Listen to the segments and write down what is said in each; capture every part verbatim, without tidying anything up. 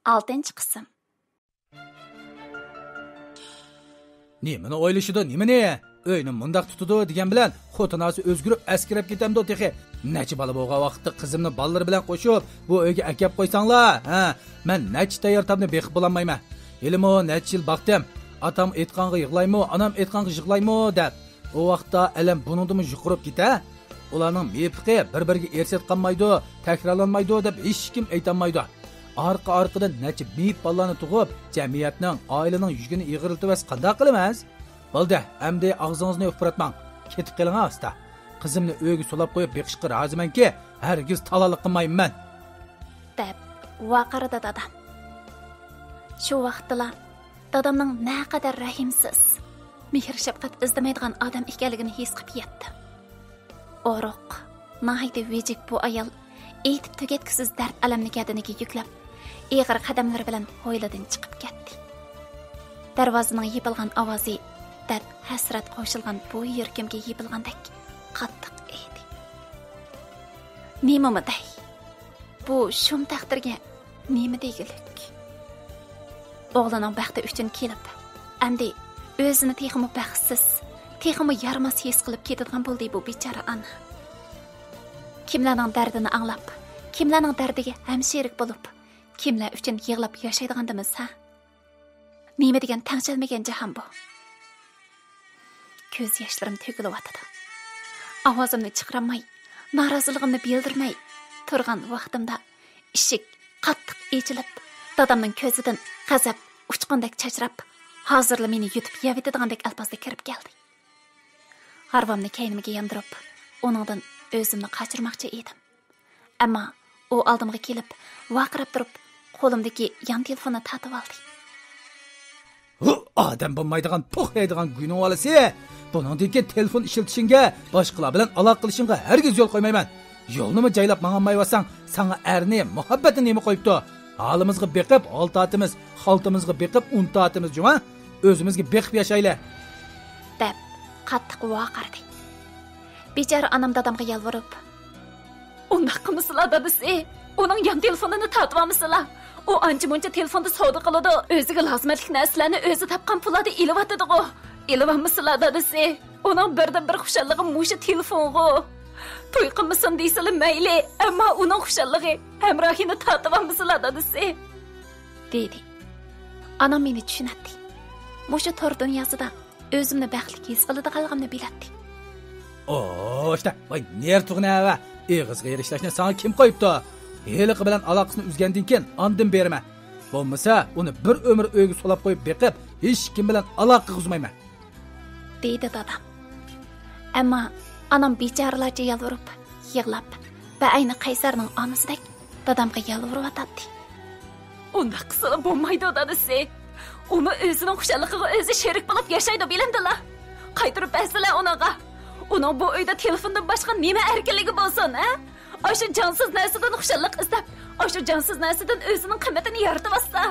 ئالتىنچى قىسىم. نېمىنى ئويلىشىدۇ، نېمىنى؟ ئۆينى مۇنداق تۇتىدۇ دېگەن بىلەن خوتۇناسى ئۆزگىرىپ ئەسكىرەپ كېتەمدۇ تېخى؟ نەچچە بالا بولغان ۋاقىتتا قىزىمنى بالىلىرى بىلەن قوشۇپ بۇ ئۆيگە ئەكەپ قويساڭلار، ھە؟ مەن نەچچە تەييار تامنى بېقىپ بولالمايمەن. ھېلىمۇ نەچچە يىل باقتىم. ئاتام ئېيتقانغا يىغلايمۇ، ئانام ئېيتقانغا يىغلايمۇ دەپ. ئۇ ۋاقىتتا ئەلەم بۇنىڭدىنمۇ يۇقىرىپ كېتە. ئۇلارنىڭ مېيىپلىقى بىر-بىرىگە ئىرسىيەت قالمايدۇ، تەكرارلانمايدۇ دەپ ھېچكىم ئېيتالمايدۇ. ئارقا-ئارقىدىن نەچچە مېيىپ بالىلارنى تۇغۇپ، جەمئىيەتنىڭ، ئائىلىنىڭ يۈكىنى ئېغىرلىتىۋەتسە قانداق قىلىمىز؟ بولدى، ئەمدى ئاغزىڭىزنى ئۇپراتماڭ. كېتىپ قېلىڭ ئاستا. قىزىمنى ئۆيگە سولاپ قويۇپ بېقىشقا رازىمەنكى، ھەرگىز تالانلىق قىلمايمەن. دەپ ۋارقىرىدى دادام. شۇ ۋاقىتتىلا دادامنىڭ نەقەدەر رەھىمسىز، مېھىر-شەپقەت ئىزدىمەيدىغان ئادەم ئىكەنلىكىنى ھېس قىلىپ يەتتىم. ئورۇق، ناھايىتى ۋىجىك بۇ ئايال ئېيتىپ تۈگەتكۈسىز دەرد-ئەلەمنى گەدىنىگە يۈكلەپ، ئېغىر قەدەملىرى بىلەن ھويلىدىن چىقىپ كەتتى. دەرۋازىنىڭ يېپىلغان ئاۋازى دەرد-ھەسرەت قوشۇلغان بۇ يۈرىكىمگە يېپىلغاندەك قاتتىق ئېدى. نېمىمۇ دەي؟ بۇ شۇم تەقدىرگە نېمە دېگۈلۈك؟ ئوغلىنىڭ بەختى ئۈچۈن كېلىپ، ئەمدى ئۆزىنى تېخىمۇ بەختسىز، تېخىمۇ يارىماس ھېس قىلىپ كېتىدىغان بولدى بۇ بىچارە ئانا. كىملەرنىڭ دەردىنى ئاڭلاپ، كىملەرنىڭ دەردىگە ھەمشېرىك بولۇپ، كىملەر ئۈچۈن يىغلاپ ياشايدىغاندىمىز، ھە؟ نېمە دېگەن تەڭشەلمىگەن جاھان بۇ. كۆز ياشلىرىم تۆكۈلۈۋاتىدۇ. ئاۋازىمنى چىقىرالماي، نارازىلىقىمنى بىلدۈرمەي تۇرغان ۋاقتىمدا ئىشىك قاتتىق ئېچىلىپ، دادامنىڭ كۆزىدىن غەزەپ ئۇچقۇندەك چاچراپ، ھازىرلا مېنى يۇتۇپ يەۋېتىدىغاندەك ئەلپازدا كىرىپ كەلدى. ھارۋامنى كەينىمگە ياندۇرۇپ، ئۇنىڭدىن ئۆزۈمنى قاچۇرماقچى ئىدىم. ئەمما ئۇ ئالدىمغا كېلىپ، ۋارقىراپ تۇرۇپ، قولۇمدىكى يان تېلېفوننى تارتىۋالدى. ھۇ، ئادەم بولمايدىغان، پوق يەيدىغان گۇينىڭ بالىسى! بۇنىڭدىن كېيىن تېلېفون ئىشلىتىشىڭگە، باشقىلار بىلەن ئالاقە قىلىشىڭغا ھەرگىز يول قويمايمەن. يولنىمۇ جايلاپ ماڭالمايۋاتساڭ، ساڭا ئەرنى، مۇھەببەتنى نېمە قويۇپتۇ؟ ھالىمىزغا بېقىپ ھال تارتىمىز، خالتىمىزغا بېقىپ ئۇن تارتىمىز جۇما. ئۆزىمىزگە بېقىپ ياشايلى. دەپ، قاتتىق ۋارقىرىدى. بىچارە ئانام دادامغا يالۋۇرۇپ، ئۇنداق قىلمىسىلا، دادىسى. ئۇنىڭ يان تېلېفونىنى تارتىۋالمىسىلا. ئۇ ئانچە-مۇنچە تېلېفوندا سودا قىلىدۇ. ئۆزىگە لازىمەتلىك نەرسىلەرنى ئۆزى تاپقان پۇلىدا ئېلىۋاتىدىغۇ. ئېلىۋالمىسىلا، دادىسى. ئۇنىڭ بىردىنبىر خۇشاللىقى مۇشۇ تېلېفونغۇ. توي قىلمىسۇن دېسىلا مەيلى، ئەمما ئۇنىڭ خۇشاللىقى ھەمراھىنى تارتىۋالمىسىلا، دادىسى. دېدى. ئانام مېنى چۈشىنەتتى. مۇشۇ تور دۇنياسىدا ئۆزۈمنى بەختلىك ھېس قىلىدىغانلىقىمنى بىلەتتى. ئوشتا، ۋاي نېرى تۇغنى ھەۋە، ئېغىزغا ئېرىشلەشنى ساڭا كىم قويۇپتۇ؟ ھېلىقى بىلەن ئالاقىسىنى ئۈزگەندىن كېيىن ئاندىن بېرىمەن. بولمىسا ئۇنى بىر ئۆمۈر ئۆيگە سولاپ قويۇپ بېقىپ، ھېچكىم بىلەن ئالاقە قىلغۇزمايمەن. دېدى دادام. ئەمما ئانام بىچارىلەرچە يالۋۇرۇپ، يىغلاپ، بەئەينى قەيسەرنىڭ ئانىسىدەك دادامغا يالۋۇرۇۋاتاتتى. ئۇنداق قىلسىلا بولمايدۇ، دادىسى. ئۇمۇ ئۆزىنىڭ خۇشاللىقىغا ئۆزى شېرىك بولۇپ ياشايدۇ، بىلەمدىلا؟ قايتۇرۇپ بەرسىلە ئۇنىڭغا. ئۇنىڭ بۇ ئۆيدە تېلېفوندىن باشقا نېمە ئەركىنلىكى بولسۇن، ھە؟ ئاشۇ جانسىز نەرسىدىن خۇشاللىق ئىزدەپ، ئاشۇ جانسىز نەرسىدىن ئۆزىنىڭ قىممىتىنى يارىتىۋاتسا.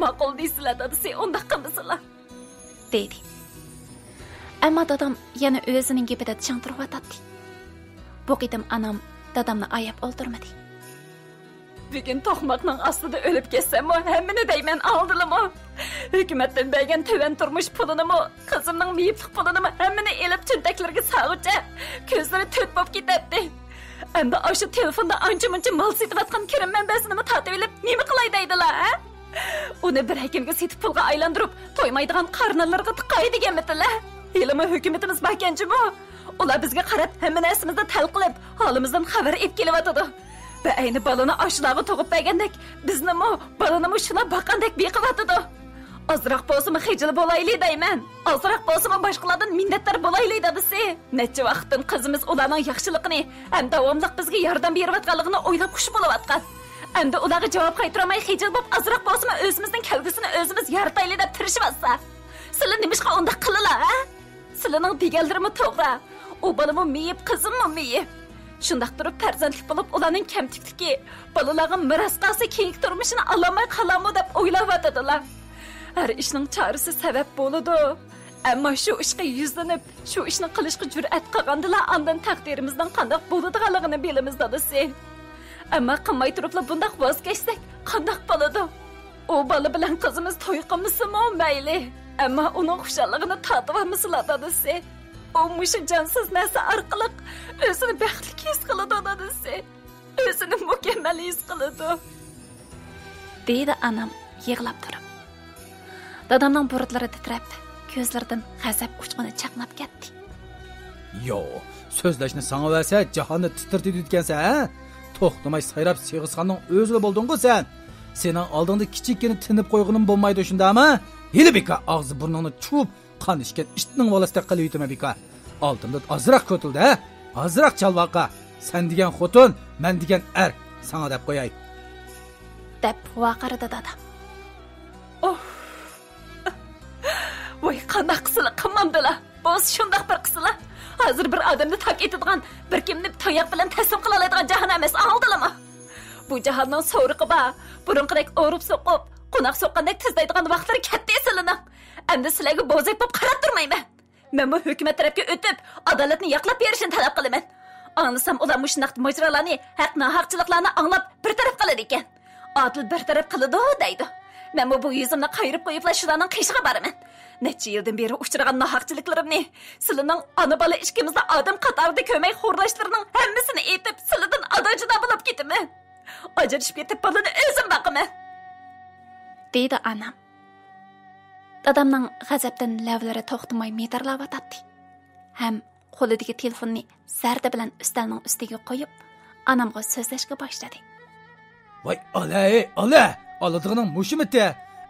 ماقۇل دېسىلە، دادىسى، ئۇنداق قىلمىسىلا. دېدى. ئەمما دادام يەنە ئۆزىنىڭ گېپىدە چىڭ تۇرۇۋاتاتتى. بۇ قېتىم ئانام دادامنى ئاياپ ئولتۇرمىدى. بۈگۈن توقماقنىڭ ئاستىدا ئۆلۈپ كەتسەممۇ، ھەممىنى دەيمەن ئالدىلىمۇ. ھۆكۈمەتتىن بەرگەن تۆۋەن تۇرمۇش پۇلىنىمۇ، قىزىمنىڭ مېيىپلىق پۇلىنىمۇ ھەممىنى ئېلىپ چۆنتەكلىرىگە سالغۇچە كۆزلىرى تۆت بولۇپ كېتەتتى. ئەمدى ئاشۇ تېلېفوندا ئانچە-مۇنچە مال سېتىۋاتقان كىرىم مەنبەسىنىمۇ تارتىۋېلىپ نېمە قىلاي دەيدىلا، ھە؟ ئۇنى بىر ھەكىمگە سېتىپ پۇلغا ئايلاندۇرۇپ، تويمايدىغان قارنانلىرىغا تىقاي دېگەنمىتىلە؟ ھېلىمۇ ھۆكۈمىتىمىز باركەن جۇمۇ. ئۇلار بىزگە قاراپ ھەممە نەرسىمىزنى تەل قىلىپ، ھالىمىزدىن خەۋەر ئېلىپ كېلىۋاتىدۇ. بەئەينى بالىنى ئاشۇلارغا تۇغۇپ بەرگەندەك، بىزنىمۇ، بالىنىمۇ شۇلار باققاندەك بېقىۋاتىدۇ. ئازراق بولسىمۇ خىجىل بولايلى دەيمەن. ئازراق بولسىمۇ باشقىلاردىن مىننەتدار بولايلى، دادىسى. نەچچە ۋاقىتتىن قىزىمىز ئۇلارنىڭ ياخشىلىقىنى ھەم داۋاملىق بىزگە ياردەم بېرىۋاتقانلىقىنى ئويلاپ خۇش بولۇۋاتقان. ئەمدى ئۇلارغا جاۋاب قايتۇرالماي خىجىل بولۇپ، ئازراق بولسىمۇ ئۆزىمىزنىڭ كەلگۈسىنى ئۆزىمىز يارىتايلى دەپ تىرىشىۋاتسا، سىلەر نېمىشقا ئۇنداق قىلىلا، ھە؟ سىلىنىڭ دېگەنلىرىمۇ توغرا. ئۇ بالىمۇ مېيىپ، قىزىممۇ مېيىپ. شۇنداق تۇرۇپ پەرزەنتلىك بولۇپ ئۇلارنىڭ كەمتۈكلۈكى، بالىلارغا مىراس قالسا كېيىنكى تۇرمۇشىنى ئالالماي قالارمۇ دەپ ئويلاۋاتىدىلا. ھەر ئىشنىڭ چارىسى سەۋەب بولىدۇ. ئەمما شۇ ئىشقا يۈزلىنىپ، شۇ ئىشنى قىلىشقا جۈرئەت قىلغاندىلا ئاندىن تەقدىرىمىزنىڭ قانداق بولىدىغانلىقىنى بىلىمىز، دادىسى. ئەمما قىلماي تۇرۇپلا بۇنداق ۋاز كەچسەك قانداق بولىدۇ؟ ئۇ بالا بىلەن قىزىمىز توي قىلمىسىمۇ مەيلى، ئەمما ئۇنىڭ خۇشاللىقىنى تارتىۋالمىسىلا، دادىسى. ئۇ مۇشۇ جانسىز نەرسە ئارقىلىق ئۆزىنى بەختلىك ھېس قىلىدۇ، دادىسى. ئۆزىنى مۇكەممەل ھېس قىلىدۇ. دېدى ئانام يىغلاپ تۇرۇپ. دادامنىڭ بۇرۇتلىرى تىترەپ، كۆزلىرىدىن غەزەپ ئۇچقۇنى چاقناپ كەتتى. يو، سۆزلەشنى ساڭا بەرسە، جاھاننى تىترىتىدىكەنسەن، ھە؟ توختىماي سايراپ سېغىزخاننىڭ ئۆزىلا بولدۇڭغۇ سەن. سېنىڭ ئالدىڭدا كىچىككىنە تىنىپ قويغىنىم بولمايدۇ، شۇنداقمۇ؟ ھېلى بىكار ئاغزى بۇرنۇڭنى چۇۋۇپ، قان ئىچكەن ئىتنىڭ بالىسىدەك قىلىۋېتىمەن بىكار. ئالدىمدا ئازراق كۆتۈلدە، ھە؟ ئازراق چالۋاقا. سەن دېگەن خوتۇن، مەن دېگەن ئەر. ساڭا دەپ قوياي. دەپ ۋارقىرىدى دادام. ئوھ! ۋاي، قانداق قىلسىلا قىلمامدىلا؟ بولسا شۇنداق بىر قىلسىلا. ھازىر بىر ئادەمنى تاك ئېتىدىغان، بىر كىمنى تاياق بىلەن تەسلىم قىلالايدىغان جاھان ئەمەس، ئاڭلىدىلىمۇ؟ بۇ جاھاننىڭ سورىقى بار. بۇرۇنقىدەك ئۇرۇپ سوقۇپ، قوناق سوققاندەك تىزلايدىغان ۋاقىتلىرى كەتتى سىلىنىڭ. ئەمدى سىلەرگە بوزەك بولۇپ قاراپ تۇرمايمەن. مەنمۇ ھۆكۈمەت تەرەپكە ئۆتۈپ، ئادالەتنى ياقلاپ بېرىشنى تەلەپ قىلىمەن. ئاڭلىسام، ئۇلار مۇشۇنداق ماجىرالارنى، ھەق ناھەقچىلىكلارنى ئاڭلاپ، بىر تەرەپ قىلىدىكەن. ئادىل بىر تەرەپ قىلىدۇ دەيدۇ. مەنمۇ بۇ يۈزۈمنى قايرىپ قويۇپلا شۇلارنىڭ قېشىغا بارىمەن. نەچچە يىلدىن بېرى ئۇچرىغان ناھەقچىلىكلىرىمنى، سىلىنىڭ ئانا-بالا ئىككىمىزنى ئادەم قاتارىدا كۆرمەي خورلاشلىرىنىڭ ھەممىسىنى ئېيتىپ، سىلىدىن ئادا-جۇدا بولۇپ كېتىمەن. ئاجرىشىپ كېتىپ، بالىنى ئۆزۈم باقىمەن. دېدى ئانام. دادامنىڭ غەزەپتىن لەۋلىرى توختىماي مىدىرلاۋاتاتتى. ھەم قولىدىكى تېلېفوننى زەردە بىلەن ئۈستەلنىڭ ئۈستىگە قويۇپ، ئانامغا سۆزلەشكە باشلىدى. ۋاي ئالە، ئالە! ئالىدىغىنىڭ مۇشۇمىتى؟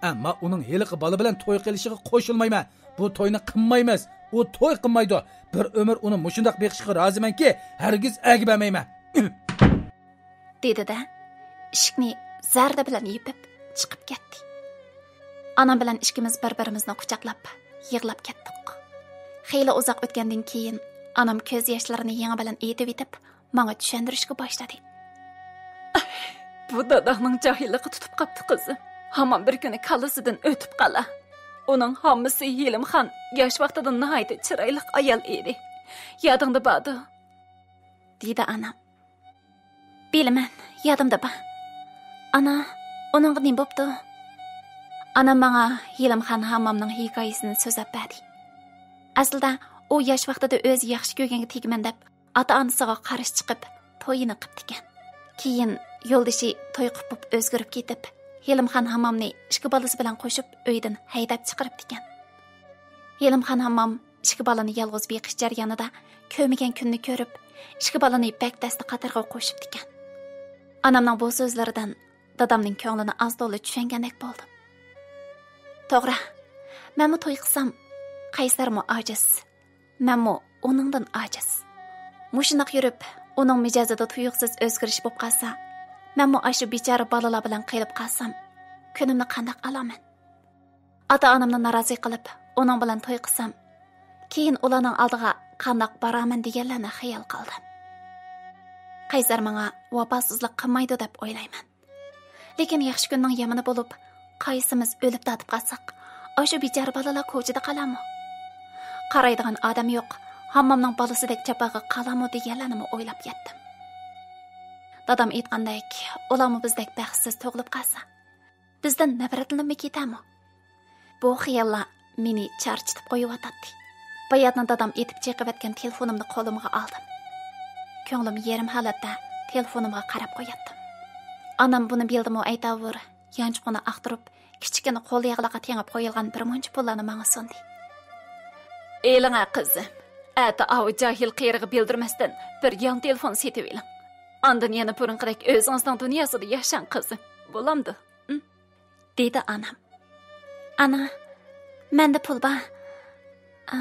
ئەمما ئۇنىڭ ھېلىقى بالا بىلەن توي قىلىشىغا قوشۇلمايمەن. بۇ توينى قىلمايمىز. ئۇ توي قىلمايدۇ. بىر ئۆمۈر ئۇنى مۇشۇنداق بېقىشقا رازىمەنكى، ھەرگىز ئەگىبەرمەيمەن. دېدى-دە، ئىشىكنى زەردە بىلەن يېپىپ، چىقىپ كەتتى. ئانام بىلەن ئىككىمىز بىر-بىرىمىزنى قۇچاقلاپ، يىغلاپ كەتتۇق. خېلى ئۇزاق ئۆتكەندىن كېيىن، ئانام كۆز ياشلىرىنى يېڭى بىلەن ئېتىۋېتىپ، ماڭا چۈشەندۈرۈشكە باشلىدى. بۇ داداڭنىڭ جاھىللىقى تۇتۇپ قاپتۇ، قىزىم. ھامان بىر كۈنى كاللىسىدىن ئۆتۈپ قالا. ئۇنىڭ ھاممىسى ھېلىمخان ياش ۋاقتىدا ناھايىتى چىرايلىق ئايال ئىدى. يادىڭدا باردۇ؟ دېدى ئانام. بىلىمەن، يادىمدا بار. ئانا، ئۇنىڭغا نېمە بوپتۇ؟ ئانام ماڭا ھېلىمخان ھاممامنىڭ ھېكايىسىنى سۆزلەپ بەردى. ئەسلىدە ئۇ ياش ۋاقتىدا ئۆزى ياخشى كۆرگەنگە تېگىمەن دەپ، ئاتا-ئانىسىغا قارشى چىقىپ، تويىنى قىپتىكەن. كېيىن يولدىشى توي قىپۇپ ئۆزگىرىپ كېتىپ، ھېلىمخان ھاممامنى ئىككى بالىسى بىلەن قوشۇپ ئۆيدىن ھەيدەپ چىقىرىپتىكەن. ھېلىمخان ھاممام ئىككى بالىنى يالغۇز بېقىش جەريانىدا كۆرمىگەن كۈننى كۆرۈپ، ئىككى بالىنى بەك دەستە قاتارغا قوشۇپتىكەن. ئانامنىڭ بۇ سۆزلىرىدىن دادامنىڭ كۆڭلىنى ئاز-تولا چۈشەنگەندەك بولدۇم. توغرا، مەنمۇ توي قىلسام، قەيسەرمۇ ئاجىز، مەنمۇ ئۇنىڭدىن ئاجىز. مۇشۇنداق يۈرۈپ، ئۇنىڭ مىجەزىدە تۇيۇقسىز ئۆزگىرىش بولۇپ قالسا، مەنمۇ ئاشۇ بىچارە بالىلار بىلەن قېلىپ قالسام، كۈنۈمنى قانداق ئالارمەن؟ ئاتا-ئانامنى نارازى قىلىپ، ئۇنىڭ بىلەن توي قىلسام، كېيىن ئۇلارنىڭ ئالدىغا قانداق بارارمەن دېگەنلەرنى خىيال قىلدىم. قەيسەر ماڭا ۋاپاسىزلىق قىلمايدۇ دەپ ئويلايمەن. لېكىن ياخشى كۈننىڭ يامىنى بولۇپ، قايسىمىز ئۆلۈپ تارتىپ قالساق، ئاشۇ بىچارە بالىلار كوچىدا قالارمۇ؟ قارايدىغان ئادەم يوق، ھاممامنىڭ بالىسىدەك جاپاغا قالارمۇ دېگەنلەرنىمۇ ئويلاپ يەتتىم. دادام ئېيتقاندەك، ئۇلارمۇ بىزدەك بەختسىز تۇغۇلۇپ قالسا، بىزدىن نەپرەتلىنىپمۇ كېتەرمۇ؟ بۇ خىياللار مېنى چارچىتىپ قويۇۋاتاتتى. باياتىن دادام ئېتىپ چېقىۋەتكەن تېلېفونۇمنى قولۇمغا ئالدىم. كۆڭلۈم يېرىم ھالەتتە تېلېفونۇمغا قاراپ قوياتتىم. ئانام بۇنى بىلدىمۇ ئەيتاۋۇر، يانچۇقىنى ئاختۇرۇپ، كىچىككىنە قول ياغلىققا تېڭىپ قويۇلغان بىر مۇنچە پۇللارنى ماڭا سۇندى. ئېلىڭە، قىزىم. ئەتە ئاۋۇ جاھىل قېرىغا بىلدۈرمەستىن بىر يان تېلېفون سېتىۋېلىڭ. ئاندىن يەنە بۇرۇنقىدەك ئۆزىڭىزنىڭ دۇنياسىدا ياشاڭ، قىزىم. بولامدۇ؟ م؟ دېدى ئانام. ئانا، مەندە پۇل بار. ئا،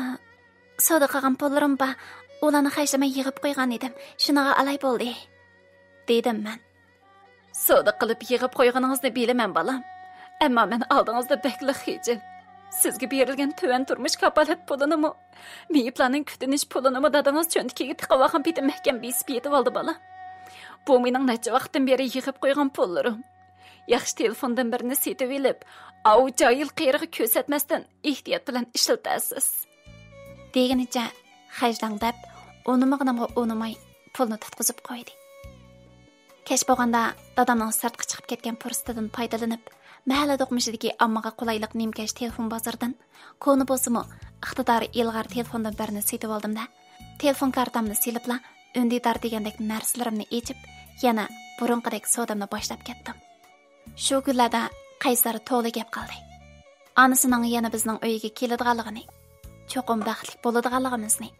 سودا قىلغان پۇللىرىم بار. ئۇلارنى خەجلىمەي يىغىپ قويغان ئىدىم. شۇنىڭغا ئالاي بولدى. دېدىم مەن. سودا قىلىپ يىغىپ قويغىنىڭىزنى بىلىمەن، بالام. ئەمما مەن ئالدىڭىزدا بەكلا خىجىل. سىزگە بېرىلگەن تۆۋەن تۇرمۇش كاپالەت پۇلىنىمۇ، مېيىپلارنىڭ كۈتۈنۈش پۇلىنىمۇ دادىڭىز چۆنتىكىگە تىقىۋالغان پېتى مەھكەم بېسىپ يېتىۋالدى، بالام. بۇ مېنىڭ نەچچە ۋاقىتتىن بېرى يىغىپ قويغان پۇللىرىم. ياخشى تېلېفوندىن بىرنى سېتىۋېلىپ، ئاۋۇ جاھىل قېرىغا كۆرسەتمەستىن ئېھتىيات بىلەن ئىشلىتەرسىز. دېگىنىچە خەجلەڭ دەپ، ئۇنىمىغىنىمغا ئۇنىماي، پۇلنى تۇتقۇزۇپ قويدى. كەچ بولغاندا دادامنىڭ سىرتقا چىقىپ كەتكەن پۇرسىتىدىن پايدىلىنىپ، مەھەللە دوقمۇشىدىكى ئاممىغا قولايلىق نىمكەش تېلېفون بازىرىدىن كونا بولسىمۇ ئىقتىدارى ئىلغار تېلېفوندىن بىرنى سېتىۋالدىم-دە، تېلېفون كارتامنى سېلىپلا ئۈندىدار دېگەندەك نەرسىلىرىمنى ئېچىپ، يەنە بۇرۇنقىدەك سودامنى باشلاپ كەتتىم. شۇ كۈنلەردە قەيسەر تولا گەپ قىلدى. ئانىسىنىڭ يەنە بىزنىڭ ئۆيگە كېلىدىغانلىقىنى، چوقۇم بەختلىك بولىدىغانلىقىمىزنى،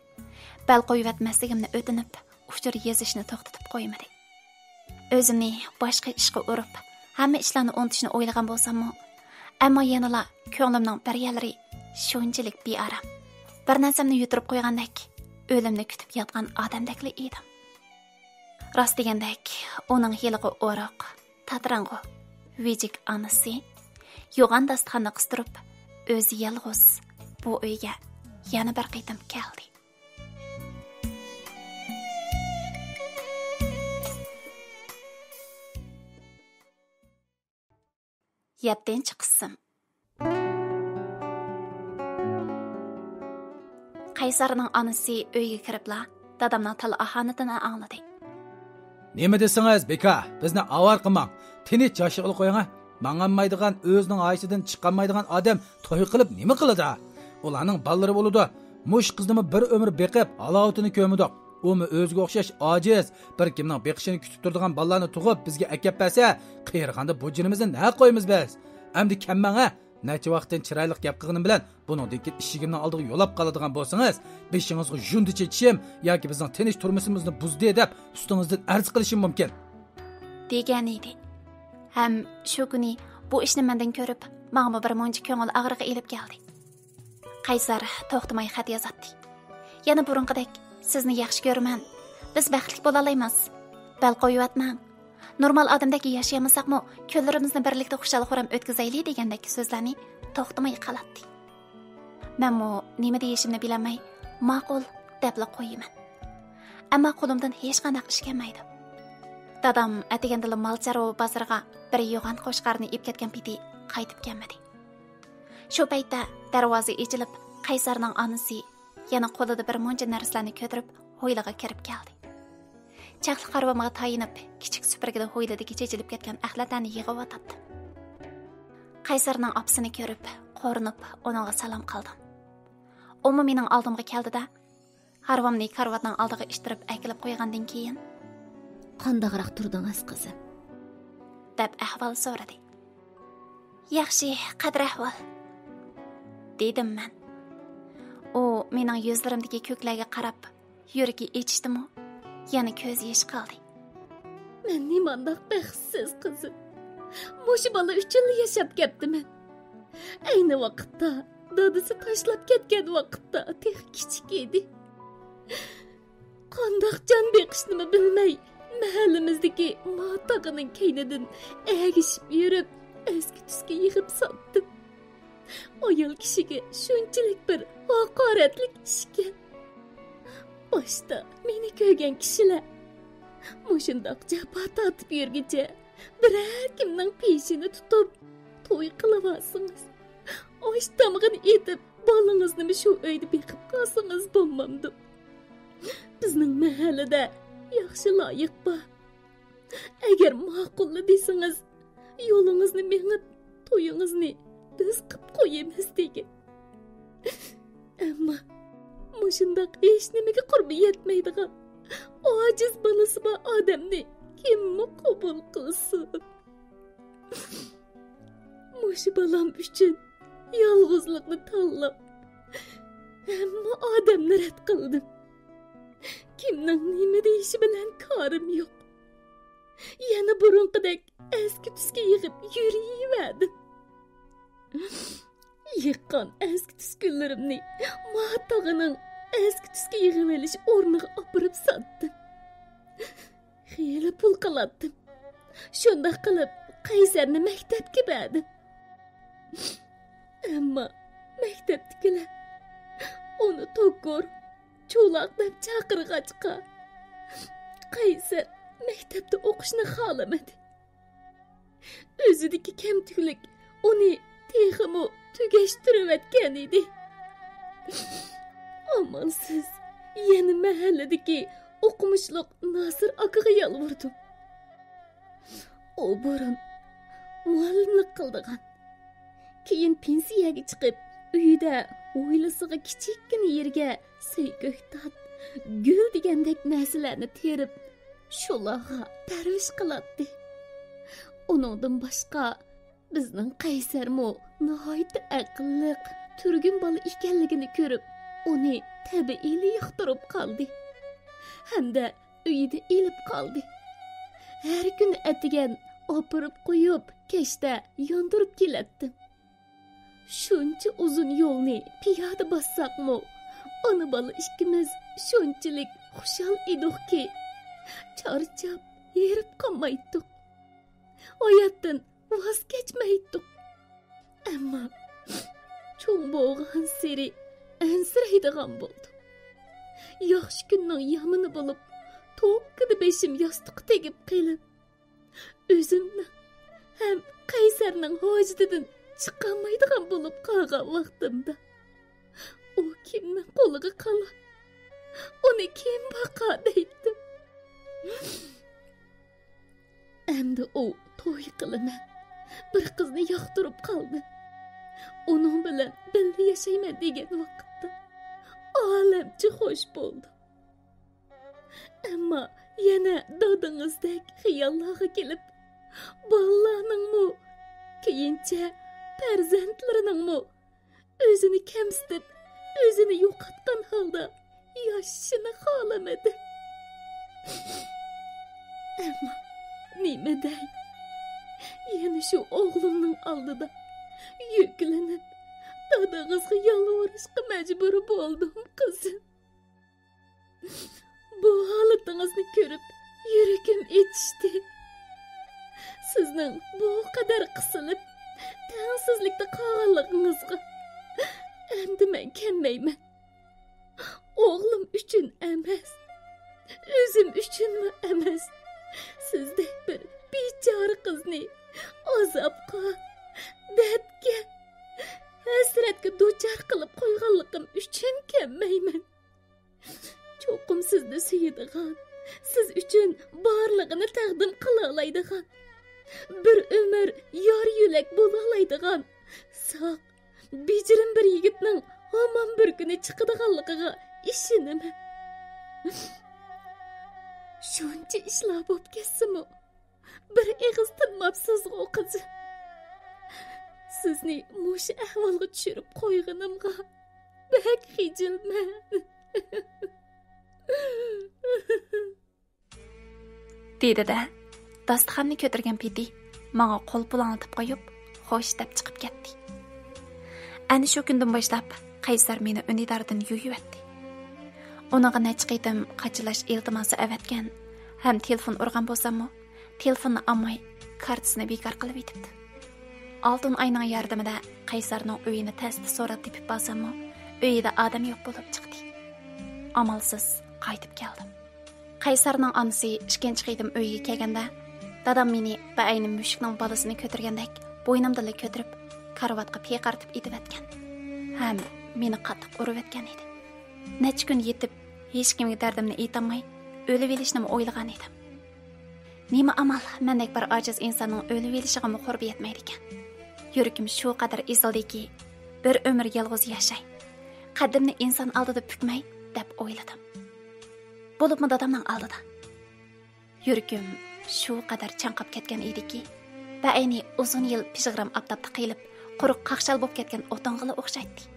بەل قويۇۋەتمەسلىكىمنى ئۆتۈنۈپ، ئۇچۇر يېزىشنى توختىتىپ قويمىدى. ئۆزۈمنى باشقا ئىشقا ئۇرۇپ، ھەممە ئىشلارنى ئۇنتۇشنى ئويلىغان بولساممۇ، ئەمما يەنىلا كۆڭلۈمنىڭ بىر يەرلىرى شۇنچىلىك بىئارام. بىر نەرسەمنى يۈتتۈرۈپ قويغاندەك، ئۆلۈمنى كۈتۈپ ياتقان ئادەمدەكلا ئىدىم. راست دېگەندەك، ئۇنىڭ ھېلىقى ئورۇق، تاتىراڭغۇ، ۋىجىك ئانىسى يوغان داستىخاننى قىستۇرۇپ، ئۆزى يالغۇز بۇ ئۆيگە يەنە بىر قېتىم كەلدى. يەتتىنچى قىسىم. قەيسەرنىڭ ئانىسى ئۆيگە كىرىپلا دادامنىڭ تالا ئاھانىتىنى ئاڭلىدى. نېمە دېسىڭىز، بىكا، بىزنى ئاۋارە قىلماڭ. تىنچ ياشىغىلى قويۇڭ. ماڭالمايدىغان، ئۆزىنىڭ ھايىشىدىن چىقالمايدىغان ئادەم توي قىلىپ نېمە قىلىدۇ؟ ئۇلارنىڭ بالىلىرى بولىدۇ. مۇشۇ قىزنىمۇ بىر ئۆمۈر بېقىپ، ھالاۋىتىنى كۆرمىدۇق. ئۇمۇ ئۆزىگە ئوخشاش ئاجىز، بىر كىمنىڭ بېقىشىنى كۈتۈپ تۇرىدىغان بالىلارنى تۇغۇپ، بىزگە ئەكەپ بەرسە، قېرىغاندا بۇ جېنىمىزنى نەگە قويىمىز بىز؟ ئەمدى كەممەڭ ھە! نەچچە ۋاقىتتىن چىرايلىق گەپ قىلغىنىم بىلەن، بۇنىڭدىن كېيىن ئىشىكىمنىڭ ئالدىغا يولاپ قالىدىغان بولسىڭىز، بېشىڭىزغا ژۇندى چېچىشىم ياكى بىزنىڭ تىنچ تۇرمۇشىمىزنى بۇزدى دەپ، ئۈستىڭىزدىن ئەرز قىلىشىم مۇمكىن. دېگەن ئىدى. ھەم شۇ كۈنى بۇ ئىشنى مەندىن كۆرۈپ، ماڭىمۇ بىر مۇنچە كۆڭۈل ئاغرىقى ئېلىپ كەلدى. قەيسەر توختىماي خەت يازاتتى. يەنە بۇرۇنقىدەك، «سىزنى ياخشى كۆرىمەن. بىز بەختلىك بولالايمىز. بەل قويۇۋەتمەڭ. نورمال ئادەمدەك ياشىيالمىساقمۇ، كۈنلىرىمىزنى بىرلىكتە خۇشال-خۇرام ئۆتكۈزەيلى» دېگەندەك سۆزلەرنى توختىماي قىلاتتى. مەنمۇ نېمە دېيىشىمنى بىلەلمەي، «ماقۇل» دەپلا قويىمەن. ئەمما قولۇمدىن ھېچقانداق ئىش كەلمەيدۇ. دادام ئەتىگەندىلا مال چارۋا بازىرىغا بىر يوغان قوچقارنى ئېلىپ كەتكەن پېتى قايتىپ كەلمىدى. شۇ پەيتتە دەرۋازا ئېچىلىپ، قەيسەرنىڭ ئانىسى يەنە قولىدا بىر مۇنچە نەرسىلەرنى كۆتۈرۈپ، ھويلىغا كىرىپ كەلدى. چاقلىق ھارۋامغا تايىنىپ، كىچىك سۈپۈرگىدە ھويلىدىكى چېچىلىپ كەتكەن ئەخلەتلەرنى يىغىۋاتاتتىم. قەيسەرنىڭ ئاپىسىنى كۆرۈپ، قورۇنۇپ، ئۇنىڭغا سالام قىلدىم. ئۇمۇ مېنىڭ ئالدىمغا كەلدى-دە، ھارۋامنى كارىۋاتنىڭ ئالدىغا ئىتتىرىپ ئەكېلىپ قويغاندىن كېيىن، «قانداقراق تۇردىڭىز، قىزىم؟» دەپ ئەھۋال سورىدى. «ياخشى، قەدىر ئەھۋال»، دېدىم مەن. ئۇ مېنىڭ يۈزلىرىمدىكى كۆكلەرگە قاراپ، يۈرىكى ئېچىشتىمۇ، يەنە كۆز يېشى قىلدى. «مەن نېمانداق بەختسىز، قىزىم. مۇشۇ بالا ئۈچۈنلا ياشاپ كەپتىمەن. ئەينى ۋاقىتتا، دادىسى تاشلاپ كەتكەن ۋاقىتتا تېخى كىچىك ئىدى. قانداق جان بېقىشنىمۇ بىلمەي، مەھەللىمىزدىكى ما تاغىنىڭ كەينىدىن ئەگىشىپ يۈرۈپ، ئەسكى-تۈسكى يىغىپ ساتتىم. ئايال كىشىگە شۇنچىلىك بىر ھاقارەتلىك ئىشكەن. باشتا مېنى كۆرگەن كىشىلەر، مۇشۇنداق جاپا تارتىپ يۈرگۈچە، بىرەر كىمنىڭ پېشىنى تۇتۇپ، توي قىلىۋالسىڭىز، ئاش تامىقىنى ئېتىپ، بالىڭىزنىمۇ شۇ ئۆيدە بېقىپ قالسىڭىز بولمامدۇ؟ بىزنىڭ مەھەللىدە ياخشى لايىق بار. ئەگەر ماقۇللا دېسىڭىز، يولىڭىزنى مېڭىپ، تويىڭىزنى بىز قىپ قويىمىز» دېگەن. ئەمما مۇشۇنداق ھېچنېمىگە قۇربى يەتمەيدىغان ئاجىز بالىسى بار ئادەمنى كىممۇ قوبۇل قىلسۇن؟ مۇشۇ بالام ئۈچۈن يالغۇزلۇقنى تاللاپ، ھەممە ئادەمنى رەت قىلدىم. كىمنىڭ نېمە دېيىشى بىلەن كارىم يوق. يەنە بۇرۇنقىدەك ئەسكى-تۈسكى يىغىپ يۈرۈۋەردىم. يىغقان ئەسكى-تۈسكۈنلىرىمنى ما تاغىنىڭ ئەسكى-تۈسكى يىغىۋېلىش ئورنىغا ئاپىرىپ ساتتىم. خېلى پۇل قىلاتتىم. شۇنداق قىلىپ، قەيسەرنى مەكتەپكە بەردىم. ئەمما مەكتەپتىكىلەر ئۇنى توكۇر، چولاق دەپ چاقىرغاچقا، قەيسەر مەكتەپتە ئوقۇشنى خالىمىدى. ئۆزىدىكى كەمتۈكلۈك ئۇنى تېخىمۇ تۈگەشتۈرۈۋەتكەن ئىدى. ئامالسىز يەنە مەھەللىدىكى ئوقۇمۇشلۇق ناسىر ئاكىغا يالۋۇردۇم. ئۇ بۇرۇن مۇئەللىملىك قىلىدىغان. كېيىن پېنسىيەگە چىقىپ، ئۆيىدە ھويلىسىغا كىچىككىنە يېرىگە سەي كۆكتات، گۈل دېگەندەك نەرسىلەرنى تېرىپ، شۇلارغا پەرۋىش قىلاتتى. ئۇنىڭدىن باشقا، بىزنىڭ قەيسەرمۇ ناھايىتى ئەقىللىق، تۈرگۈن بالا ئىكەنلىكىنى كۆرۈپ، ئۇنى تەبىئىيلا ياقتۇرۇپ قالدى ھەمدە ئۆيىدە ئېلىپ قالدى. ھەر كۈنى ئەتىگەن ئاپىرىپ قويۇپ، كەچتە ياندۇرۇپ كېلەتتىم. شۇنچە ئۇزۇن يولنى پىيادە باسساقمۇ، ئانا-بالا ئىككىمىز شۇنچىلىك خۇشال ئىدۇقكى، چارچاپ، ھېرىپ قالمايتتۇق. ھاياتتىن ۋاز كەچمەيتتۇق. ئەمما چوڭ بولغانسېرى ئەنسىرەيدىغان بولدۇم. ياخشى كۈننىڭ يامىنى بولۇپ، توككىدا بېشىم ياستۇققا تېگىپ قېلىپ، ئۆزۈمنىڭ ھەم قەيسەرنىڭ ھاجىتىدىن چىقالمايدىغان بولۇپ قالغان ۋاقتىمدا، ئۇ كىمنىڭ قولىغا قالا؟ ئۇنى كىم باقا دەيتتىم. ئەمدى ئۇ توي قىلىمەن، بىر قىزنى ياقتۇرۇپ قالدى، ئۇنىڭ بىلەن بىللە ياشايمەن دېگەن ۋاقىتتا ئالەمچە خوش بولدۇم. ئەمما يەنە دادىڭىزدەك خىياللارغا كېلىپ، بالىلارنىڭمۇ، كېيىنچە پەرزەنتلىرىنىڭمۇ ئۆزىنى كەمسىتىپ، ئۆزىنى يوقاتقان ھالدا ياشىشىنى خالىمىدى. ئەمما نېمە دەي؟ يەنە شۇ ئوغلۇمنىڭ ئالدىدا يۈكلىنىپ، دادىڭىزغا يالۋۇرۇشقا مەجبۇر بولدۇم، قىزىم. بۇ ھالىتىڭىزنى كۆرۈپ، يۈرىكىم ئېچىشتى. سىزنىڭ بۇ قەدەر قىسىلىپ، تەڭسىزلىكتە قالغانلىقىڭىزغا ئەمدى مەن كەلمەيمەن. ئوغلۇم ئۈچۈن ئەمەس، ئۆزۈم ئۈچۈنمۇ ئەمەس، سىزدەك بىر بىچارە قىزنى ئازابقا، دەردكە، ھەسرەتكە دۇچار قىلىپ قويغانلىقىم ئۈچۈن كەلمەيمەن. چوقۇم سىزنى سۆيىدىغان، سىز ئۈچۈن بارلىقىنى تەقدىم قىلالايدىغان، بىر ئۆمۈر يار يۆلەك بولالايدىغان، ساق، بېجىرىم بىر يىگىتنىڭ ھامان بىر كۈنى چىقىدىغانلىقىغا ئىشىنىمەن. شۇنچە ئىشلار بولۇپ كەتسىمۇ، بىر ئېغىز تىنماپسىزغۇ، قىزىم. سىزنى مۇشۇ ئەھۋالغا چۈشۈرۈپ قويغىنىمغا بەك خىجىلمەن. دېدى-دە، داستىخاننى كۆتۈرگەن پېتى ماڭا قول پۇلاڭلىتىپ قويۇپ، خوش دەپ چىقىپ كەتتى. ئەنە شۇ كۈندىن باشلاپ قەيسەر مېنى ئۈندىداردىن يۇيۇۋەتتى. ئۇنىڭغا نەچچە قېتىم قاچىلاش ئىلتىماسى ئەۋەتكەن ھەم تېلېفون ئۇرغان بولساممۇ، تېلېفوننى ئالماي، كارتىسىنى بىكار قىلىۋېتىپتۇ. ئالتۇن ئاينىڭ ياردىمىدە قەيسەرنىڭ ئۆيىنى تەستە سوراپ تېپىپ بارساممۇ، ئۆيىدە ئادەم يوق بولۇپ چىقتى. ئامالسىز قايتىپ كەلدىم. قەيسەرنىڭ ئانىسى ئىككىنچى قېتىم ئۆيگە كەلگەندە، دادام مېنى بەئەينى مۈشۈكنىڭ بالىسىنى كۆتۈرگەندەك بوينۇمدىنلا كۆتۈرۈپ، كارىۋاتقا پېقىرتىپ ئېتىۋەتكەن ھەم مېنى قاتتىق ئۇرۇۋەتكەن ئىدى. نەچچە كۈن يېتىپ، ھېچكىمگە دەردىمنى ئېيتالماي، ئۆلۈۋېلىشنىمۇ ئويلىغان ئىدىم. نېمە ئامال، مەندەك بىر ئاجىز ئىنساننىڭ ئۆلۈۋېلىشىغىمۇ قۇربى يەتمەيدىكەن. يۈرىكىم شۇ قەدەر ئېزىلدىكى، بىر ئۆمۈر يالغۇز ياشاي، قەددىمنى ئىنسان ئالدىدا پۈكمەي، دەپ ئويلىدىم. بولۇپمۇ دادامنىڭ ئالدىدا. يۈرىكىم شۇ قەدەر چاڭقاپ كەتكەن ئىدىكى، بەئەينى ئۇزۇن يىل پىژغىرام ئاپتاپتا قېلىپ، قۇرۇق قاقشال بولۇپ كەتكەن ئوتۇنغىلا ئوخشايتتى.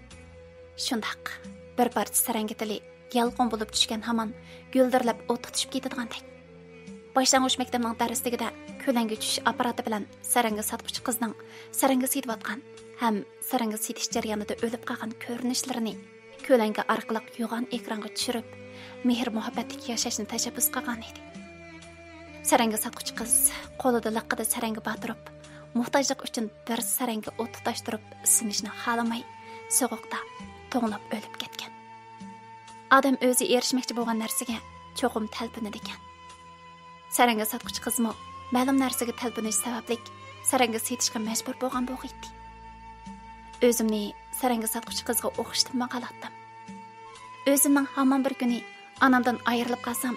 شۇنداق، بىر پارچە سەرەڭگە تىلى يالقۇن بولۇپ چۈشكەن ھامان گۈلدۈرلەپ ئوت تۇتۇشۇپ كېتىدىغاندەك. باشلانغۇچ مەكتەپنىڭ دەرسلىكىدە كۆلەڭگە چۈشۈش ئاپپاراتى بىلەن سەرەڭگە ساتقۇچى قىزنىڭ سەرەڭگە سېتىۋاتقان ھەم سەرەڭگە سېتىش جەريانىدا ئۆلۈپ قالغان كۆرۈنۈشلىرىنى كۆلەڭگە ئارقىلىق يوغان ئېكرانغا چۈشۈرۈپ، مېھىر-مۇھەببەتلىك ياشاشنى تەشەببۇس قىلغان ئىدى. سەرەڭگە ساتقۇچى قىز قولىدا لىققىدە سەرەڭگە بار تۇرۇپ، موھتاجلىق ئۈچۈن بىر سەرەڭگە ئوت تۇتاشتۇرۇپ ئىسسىنىشنى خالىماي، سوغۇقتا توڭلاپ ئۆلۈپ كەتكەن. ئادەم ئۆزى ئېرىشمەكچى بولغان نەرسىگە چوقۇم تەلپۈنىدىكەن. سەرەڭگە ساتقۇچى قىزمۇ مەلۇم نەرسىگە تەلپۈنۈش سەۋەبلىك سەرەڭگە سېتىشقا مەجبۇر بولغان بولغىيتتى. ئۆزۈمنى سەرەڭگە ساتقۇچى قىزغا ئوخشىتىپمۇ قالاتتىم. ئۆزۈمنىڭ ھامان بىر كۈنى ئانامدىن ئايرىلىپ قالسام،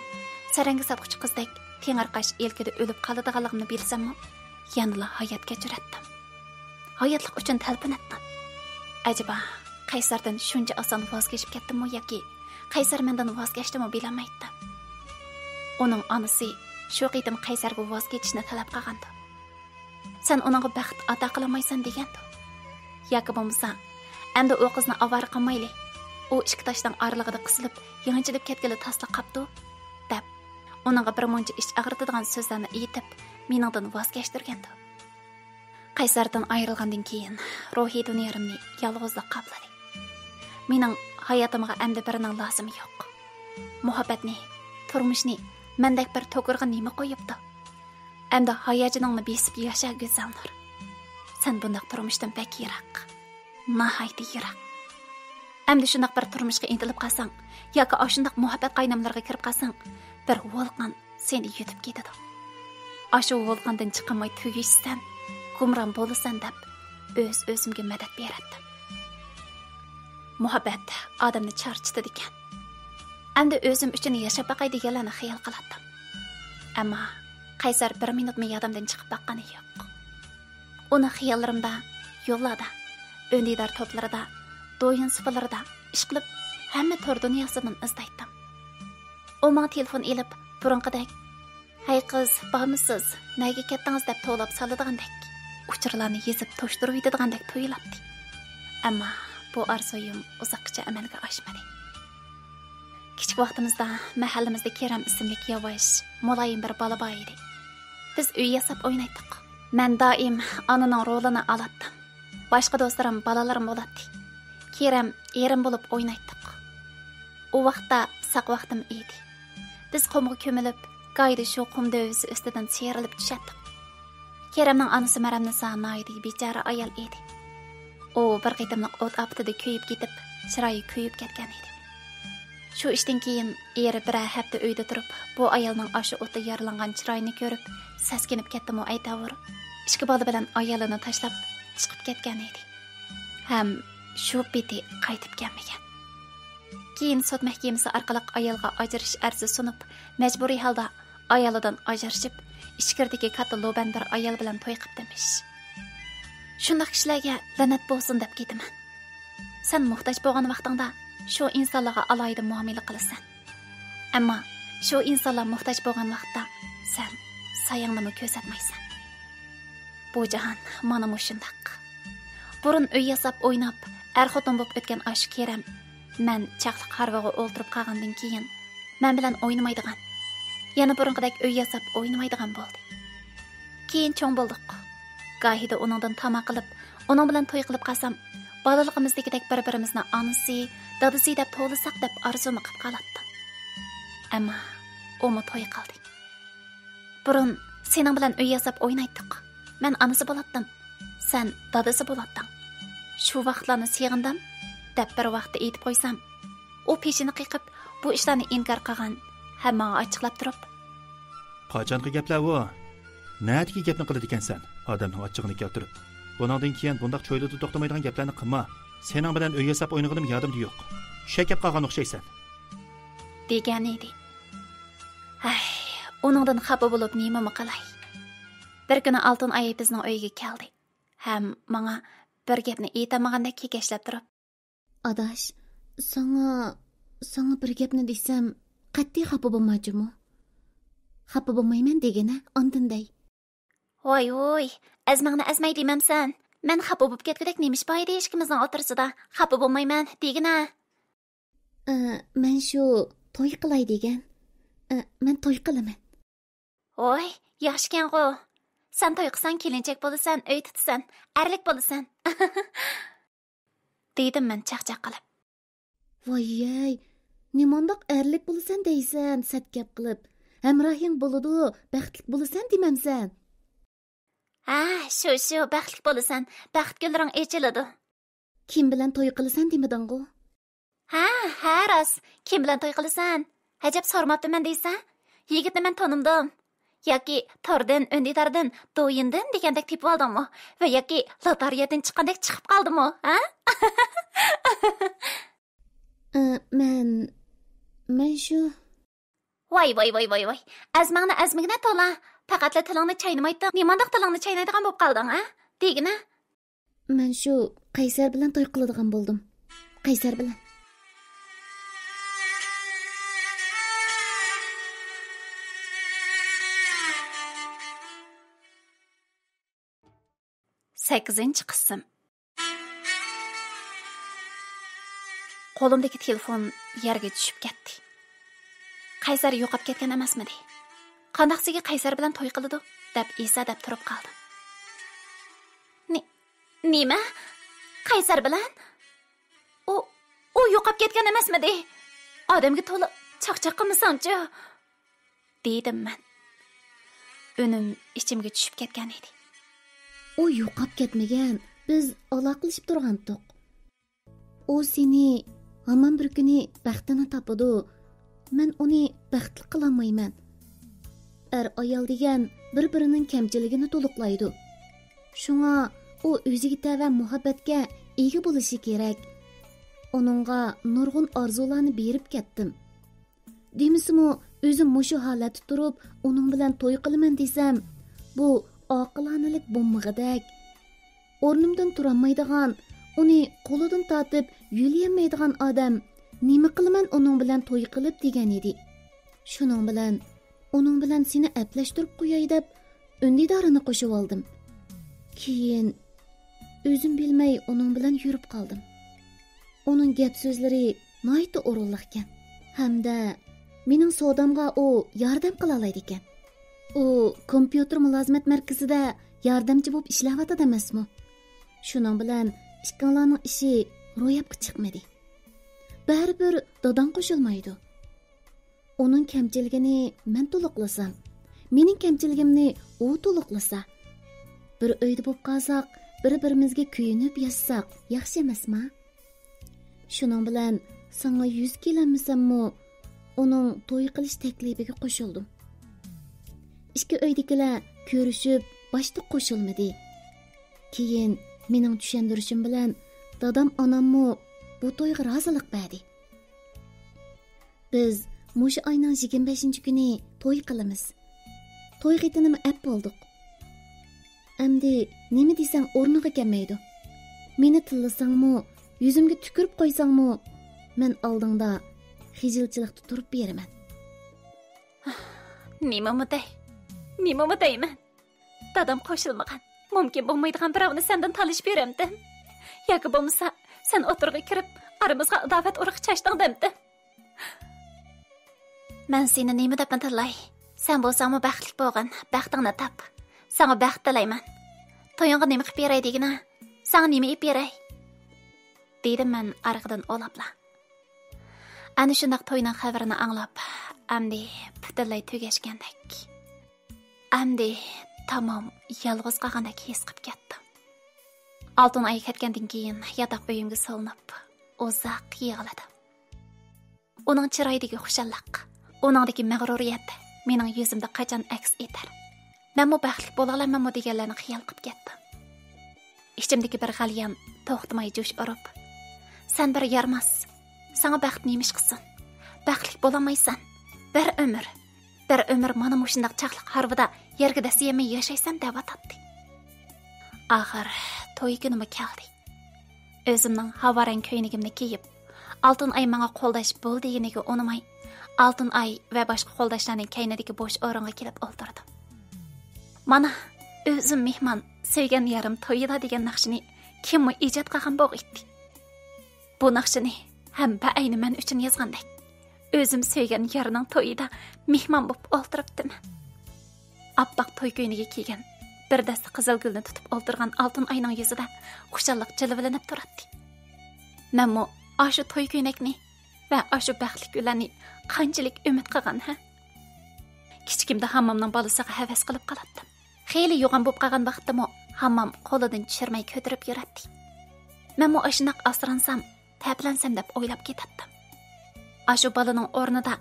سەرەڭگە ساتقۇچى قىزدەك تېڭىرقاش ئىلكىدە ئۆلۈپ قالىدىغانلىقىمنى بىلسەممۇ، يەنىلا ھايات كەچۈرەتتىم. ھاياتلىق ئۈچۈن تەلپۈنەتتىم. ئەجەبا، قەيسەردىن شۇنچە ئاسان ۋاز كېچىپ كەتتىممۇ ياكى قەيسەر مەندىن ۋاز كەچتىمۇ بىلەلمەيتتىم. ئۇنىڭ ئانىسى شۇ قېتىم قەيسەرگە ۋاز كېچىشنى تەلەپ قىلغانىدى. سەن ئۇنىڭغا بەخت ئاتا قىلالمايسەن دېگەندۇ. ياكى بولمىسا، ئەمدى ئۇ قىزنى ئاۋارە قىلمايلى، ئۇ ئىككى تاشنىڭ ئارىلىقىدا قىسىلىپ، يېڭىچىلىپ كەتكىلى تاسلا قاپتۇ، دەپ، ئۇنىڭغا بىر مۇنچە ئىچ ئاغرىتىدىغان سۆزلەرنى ئېيتىپ، مېنىڭدىن ۋاز كەچتۈرگەندۇ. قەيسەردىن ئايرىلغاندىن كېيىن روھىي دۇنيامنى يالغۇزلۇق قاپلىدى. مېنىڭ ھاياتىمغا ئەمدى بىرىنىڭ لازىمى يوق. مۇھەببەتنى، تۇرمۇشنى مەندەك بىر توكۇرغا نېمە قويۇپتۇ؟ ئەمدى ھاياجىنىڭنى بېسىپ ياشا، گۈزەلنۇر. سەن بۇنداق تۇرمۇشتىن بەك يىراق. ناھايىتى يىراق. ئەمدى شۇنداق بىر تۇرمۇشقا ئىنتىلىپ قالساڭ ياكى ئاشۇنداق مۇھەببەت قايناملىرىغا كىرىپ قالساڭ، بىر ۋولقان سېنى يۇتۇپ كېتىدۇ. ئاشۇ ۋولقاندىن چىقالماي تۈگىشىسەن، گۇمران بولىسەن دەپ ئۆز-ئۆزۈمگە مەدەت بېرەتتىم. مۇھەببەت ئادەمنى چارچىتىدىكەن. ئەمدى ئۆزۈم ئۈچۈن ياشاپ باقاي دېگەنلەرنى خىيال قىلاتتىم. ئەمما قەيسەر بىر مىنۇتمۇ يادىمدىن چىقىپ باققىنى يوق. ئۇنى خىياللىرىمدا، يوللاردا، ئۈندىدار توپلىرىدا، دويىن سۇپىلىرىدا، ئىشقىلىپ ھەممە تور دۇنياسىدىن ئىزدەيتتىم. ئۇ ماڭا تېلېفون ئېلىپ، بۇرۇنقىدەك، «ھەي قىز، بارمىسىز؟ نەگە كەتتىڭىز؟» دەپ توۋلاپ سالىدىغاندەك، ئۇچۇرلارنى يېزىپ توشتۇرۇۋېتىدىغاندەك تۇيۇلاتتى. ئەمما بۇ ئارزۇيۇم ئۇزاققىچە ئەمەلگە ئاشمىدى. كىچىك ۋاقتىمىزدا مەھەللىمىزدە كېرەم ئىسىملىك ياۋاش، مۇلايىم بىر بالا بار ئىدى. بىز ئۆي ياساپ ئوينايتتۇق. مەن دائىم ئانىنىڭ رولىنى ئالاتتىم. باشقا دوستلىرىم بالىلىرىم بولاتتى. كېرەم ئېرىم بولۇپ ئوينايتتۇق. ئۇ ۋاقىتتا ساق ۋاقتىم ئىدى. بىز قۇمغا كۆمۈلۈپ، گاھىدا شۇ قۇم دۆۋىسى ئۈستىدىن سىيرىلىپ چۈشەتتۇق. كېرەمنىڭ ئانىسى مەرەمنىسا ناھايىتى بىچارە ئايال ئىدى. ئۇ بىر قېتىملىق ئوت ئاپىتىدە كۆيۈپ كېتىپ، چىرايى كۆيۈپ كەتكەن ئىدى. شۇ ئىشتىن كېيىن ئېرى بىرەر ھەپتە ئۆيدە تۇرۇپ، بۇ ئايالنىڭ ئاشۇ ئوتتا يارىلانغان چىرايىنى كۆرۈپ، سەسكىنىپ كەتتىمۇ ئەيتەۋۇر، ئىككى بالا بىلەن ئايالىنى تاشلاپ چىقىپ كەتكەن ئىدى. ھەم شۇ پېتى قايتىپ كەلمىگەن. كېيىن سوت مەھكىمىسى ئارقىلىق ئايالغا ئاجرىشىش ئەرزى سۇنۇپ، مەجبۇرىي ھالدا ئايالىدىن ئاجرىشىپ، ئىچكىرىدىكى كاتتا لوبەن بىر ئايال بىلەن توي قىپتىمىش. شۇنداق كىشىلەرگە لەنەت بولسۇن دەپ كېتىمەن. سەن موھتاج بولغان ۋاقتىڭدا شۇ ئىنسانلارغا ئالاھىدە مۇئامىلە قىلىسەن. ئەمما شۇ ئىنسانلار موھتاج بولغان ۋاقىتتا سەن ساياڭنىمۇ كۆرسەتمەيسەن. بۇ جاھان مانا مۇشۇنداق. بۇرۇن ئۆي ياساپ ئويناپ، ئەر-خوتۇن بولۇپ ئۆتكەن ئاشۇ كېرەم، مەن چاقلىق ھارۋىغا ئولتۇرۇپ قالغاندىن كېيىن، مەن بىلەن ئوينىمايدىغان، يەنە بۇرۇنقىدەك ئۆي ياساپ ئوينىمايدىغان بولدى. كېيىن چوڭ بولدۇق. گاھىدا ئۇنىڭدىن تاماق قىلىپ، ئۇنىڭ بىلەن توي قىلىپ قالسام، بالىلىقىمىزدىكىدەك بىر-بىرىمىزنى ئانىسى، دادىسى دەپ توۋلىساق دەپ ئارزۇمۇ قىلىپ قالاتتىم. ئەمما ئۇمۇ توي قىلدى. بۇرۇن سېنىڭ بىلەن ئۆي ياساپ ئوينايتتۇق. مەن ئانىسى بولاتتىم. سەن دادىسى بولاتتىڭ. شۇ ۋاقىتلارنى سېغىندىم، دەپ بىر ۋاقىتتا ئېيتىپ قويسام، ئۇ پېشىنى قېقىپ، بۇ ئىشلارنى ئىنكار قىلغان ھەم ماڭا ئاچچىقلاپ تۇرۇپ، «قاچانقى گەپلەر ئۇ؟ نەدىكى گەپنى قىلىدىكەنسەن، ئادەمنىڭ ئاچچىقىنى كەلتۈرۈپ؟ بۇنىڭدىن كېيىن بۇنداق چويلىدا توختىمايدىغان گەپلەرنى قىلما. سېنىڭ بىلەن ئۆي ياساپ ئوينىغىنىم يادىمدا يوق. چۈشەك كەپ قالغان ئوخشايسەن.» دېگەن ئىدى. ھەي، ئۇنىڭدىن خاپا بولۇپ نېمىمۇ قىلاي؟ بىر كۈنى ئالتۇن ئايا بىزنىڭ ئۆيگە كەلدى ھەم ماڭا بىر گەپنى ئېيتالمىغاندەك كېكەچلەپ تۇرۇپ، «ئاداش، ساڭا، ساڭا بىر گەپنى دېسەم، قەتئىي خاپا بولما جۇمۇ. خاپا بولمايمەن دېگىنە، ئاندىن دەي.» «ۋاي ۋۇي، ئەزمەڭنى ئەزمەي دېمەمسەن؟ مەن خاپا بولۇپ كەتكۈدەك نېمە ئىش بار ئىدى ئىككىمىزنىڭ ئوتتۇرىسىدا؟ خاپا بولمايمەن دېگىنە.» «ئە، مەن شۇ توي قىلاي دېگەن. ئە، مەن توي قىلىمەن.» «ۋوي، ياخشىكەنغۇ. سەن توي قىلساڭ كېلىنچەك بولىسەن، ئۆي تۇتىسەن، ئەرلىك بولىسەن.» دېدىم مەن چاقچاق قىلىپ. «ۋاييەي، نېمانداق ئەرلىك بولىسەن دەيسەن، سەت گەپ قىلىپ. ھەمراھىڭ بولىدۇ، بەختلىك بولىسەن دېمەمسەن.» «ھە، شۇ، شۇ، بەختلىك بولىسەن، بەخت گۈللىرىڭ ئېچىلىدۇ.» «كىم بىلەن توي قىلىسەن دېمىدىڭغۇ؟» «ھە، ھە، راست. كىم بىلەن توي قىلىسەن؟ ھەجەپ سورىماپتىمەن دەيسەن؟ يىگىتنى مەن تونۇمدۇم. ياكى توردىن، ئۈندىداردىن، دويىندىن دېگەندەك تېپىۋالدىڭمۇ؟ ۋە ياكى لاتارىيەدىن چىققاندەك چىقىپ قالدىمۇ؟ ھە؟» «ئى، مەن، مەن شۇ...» ۋاي، ۋاي، ۋاي، ۋاي، ۋاي. ئەزمەڭنى ئەزمىگىنە تولا. پەقەتلا تىلىڭنى چاينىمايتتىڭ. نېمانداق تىلىڭنى چاينايدىغان بولۇپ قالدىڭ، ھە؟ دېگىنە. مەن شۇ قەيسەر بىلەن توي قىلىدىغان بولدۇم. قەيسەر بىلەن. سەككىزىنچى قىسىم. قولۇمدىكى تېلېفون يەرگە چۈشۈپ كەتتى. قەيسەر يوقاپ كەتكەن ئەمەسمىدى؟ قانداقسىگە قەيسەر بىلەن توي قىلىدۇ؟ دەپ ئېسە دەپ تۇرۇپ قالدىم. نى-، نېمە؟ قەيسەر بىلەن؟ ئۇ، ئۇ يوقاپ كەتكەن ئەمەسمىدى؟ ئادەمگە تولا چاقچاق قىلمىساڭچۇ؟ دېدىم مەن. ئۈنۈم ئىچىمگە چۈشۈپ كەتكەن ئىدى. ئۇ يوقاپ كەتمىگەن، بىز ئالاقىلىشىپ تۇرغانتۇق. ئۇ سېنى ھامان بىر كۈنى بەختىنى تاپىدۇ. مەن ئۇنى بەختلىك قىلالمايمەن. ئەر-ئايال دېگەن بىر-بىرىنىڭ كەمچىلىكىنى تولۇقلايدۇ. شۇڭا ئۇ ئۆزىگە تەۋە مۇھەببەتكە ئىگە بولۇشى كېرەك. ئۇنىڭغا نۇرغۇن ئارزۇلارنى بېرىپ كەتتىم. دېمىسىمۇ، ئۆزۈم مۇشۇ ھالەتتە تۇرۇپ، ئۇنىڭ بىلەن توي قىلىمەن دېسەم، بۇ ئاقىلانىلىك بولمىغۇدەك. ئورنۇمدىن تۇرالمايدىغان، ئۇنى قولىدىن تارتىپ يۆلىيەلمەيدىغان ئادەم، نېمە قىلىمەن ئۇنىڭ بىلەن توي قىلىپ دېگەن ئىدى. شۇنىڭ بىلەن، ئۇنىڭ بىلەن سېنى ئەپلەشتۈرۈپ قوياي دەپ، ئۈندىدارىنى قوشۇۋالدىم. كېيىن ئۆزۈم بىلمەي ئۇنىڭ بىلەن يۈرۈپ قالدىم. ئۇنىڭ گەپ سۆزلىرى ناھايىتى ئورۇنلۇقكەن ھەمدە مېنىڭ سودامغا ئۇ ياردەم قىلالايدىكەن. ئۇ كومپيۇتېر مۇلازىمەت مەركىزىدە ياردەمچى بولۇپ ئىشلەۋاتىدۇ ئەمەسمۇ؟ شۇنىڭ بىلەن ئىككىڭلارنىڭ ئىشى روياپقا چىقمىدى. بەرىبىر داداڭ قوشۇلمايدۇ. ئۇنىڭ كەمچىلىكىنى مەن تولۇقلىسام، مېنىڭ كەمچىلىكىمنى ئۇ تولۇقلىسا، بىر ئۆيدە بولۇپ قالساق، بىر-بىرىمىزگە كۆيۈنۈپ ياشىساق ياخشى ئەمەسما؟ شۇنىڭ بىلەن ساڭا يۈز كېلەلمىسەممۇ، ئۇنىڭ توي قىلىش تەكلىپىگە قوشۇلدۇم. ئىككى ئۆيدىكىلەر كۆرۈشۈپ، باشتا قوشۇلمىدى. كېيىن مېنىڭ چۈشەندۈرۈشۈم بىلەن دادام ئاناممۇ بۇ تويغا رازىلىق بەردى. بىز مۇشۇ ئاينىڭ يىگىرمە بەشىنچى كۈنى توي قىلىمىز. توي خېتىنىمۇ ئەپ بولدۇق. ئەمدى نېمە دېسەڭ ئورنىغا كەلمەيدۇ. مېنى تىللىساڭمۇ، يۈزۈمگە تۈكۈرۈپ قويساڭمۇ، مەن ئالدىڭدا خىجىلچىلىقتا تۇرۇپ بېرىمەن. نېمىمۇ دەي؟ نېمىمۇ دەيمەن؟ دادام قوشۇلمىغان، مۇمكىن بولمايدىغان بىراۋنى سەندىن تالىشىپ بېرەمتىم؟ ياكى بولمىسا، سەن ئوتتۇرىغا كىرىپ، ئارىمىزغا ئاداۋەت ئۇرۇقى چاچتىڭ دەمتىم؟ مەن سېنى نېمە دەپمۇ تىللاي؟ سەن بولساڭمۇ بەختلىك بولغىن، بەختىڭنى تاپ. ساڭا بەخت تىلەيمەن. تويۇڭغا نېمە قىلىپ بېرەي دېگىنە؟ ساڭا نېمە ئېلىپ بېرەي؟ دېدىم مەن ئارقىدىن ئولاپلا. ئەنە شۇنداق توينىڭ خەۋىرىنى ئاڭلاپ، ئەمدى پۈتۈنلەي تۈگەشكەندەك. ئەمدى تامام يالغۇز قالغاندەك ھېس قىلىپ كەتتىم. ئالتۇن ئاي كەتكەندىن كېيىن ياتاق ئۆيۈمگە سولىنىپ، ئۇزاق يىغلىدىم. ئۇنىڭ چىرايىدىكى خۇشاللىق، ئۇنىڭدىكى مەغرۇرىيەت مېنىڭ يۈزۈمدە قاچان ئەكس ئېتەر؟ مەنمۇ بەختلىك بولالايمەنمۇ دېگەنلەرنى خىيال قىلىپ كەتتىم. ئىچىمدىكى بىر غليان توختىماي جۇش ئۇرۇپ، «سەن بىر يارىماس. ساڭا بەخت نېمە ئىش قىلسۇن؟ بەختلىك بولالمايسەن. بىر ئۆمۈر، بىر ئۆمۈر مانا مۇشۇنداق چاقلىق ھارۋىدا يەرگە دەسسىيەلمەي ياشايسەن» دەۋاتاتتى. ئاخىر توي كۈنىمۇ كەلدى. ئۆزۈمنىڭ ھاۋا رەڭ كۆينىكىمنى كىيىپ، ئالتۇن ئاي ماڭا قولداش بول دېگىنىگە ئۇنىماي، ئالتۇن ئاي ۋە باشقا قولداشلارنىڭ كەينىدىكى بوش ئورۇنغا كېلىپ ئولتۇردۇم. مانا، ئۆزۈم مېھمان، سۆيگەن يارىم تويىدا دېگەن ناخشىنى كىممۇ ئىجاد قىلغان بولغىيتتى؟ بۇ ناخشىنى ھەم بەئەينى مەن ئۈچۈن يازغاندەك، ئۆزۈم سۆيگەن يارنىڭ تويىدا مېھمان بولۇپ ئولتۇرۇپتىمەن. ئاپئاق توي كۆينىكى كىيگەن، بىر دەستە قىزىل گۈلنى تۇتۇپ ئولتۇرغان ئالتۇن ئاينىڭ يۈزىدە خۇشاللىق جىلۋىلىنىپ تۇراتتى. مەنمۇ ئاشۇ توي كۆينەكنى ۋە ئاشۇ بەختلىك كۈنلەرنى قانچىلىك ئۈمىد قىلغان، ھە؟ كىچىكىمدە ھاممامنىڭ بالىسىغا ھەۋەس قىلىپ قالاتتىم. خېلى يوغان بولۇپ قالغان ۋاقىتتىمۇ ھاممام قولىدىن چۈشۈرمەي كۆتۈرۈپ يۈرەتتى. مەنمۇ ئاشۇنداق ئاسرانسام، تەپىلەنسەم دەپ ئويلاپ كېتەتتىم. ئاشۇ بالىنىڭ ئورنىدا،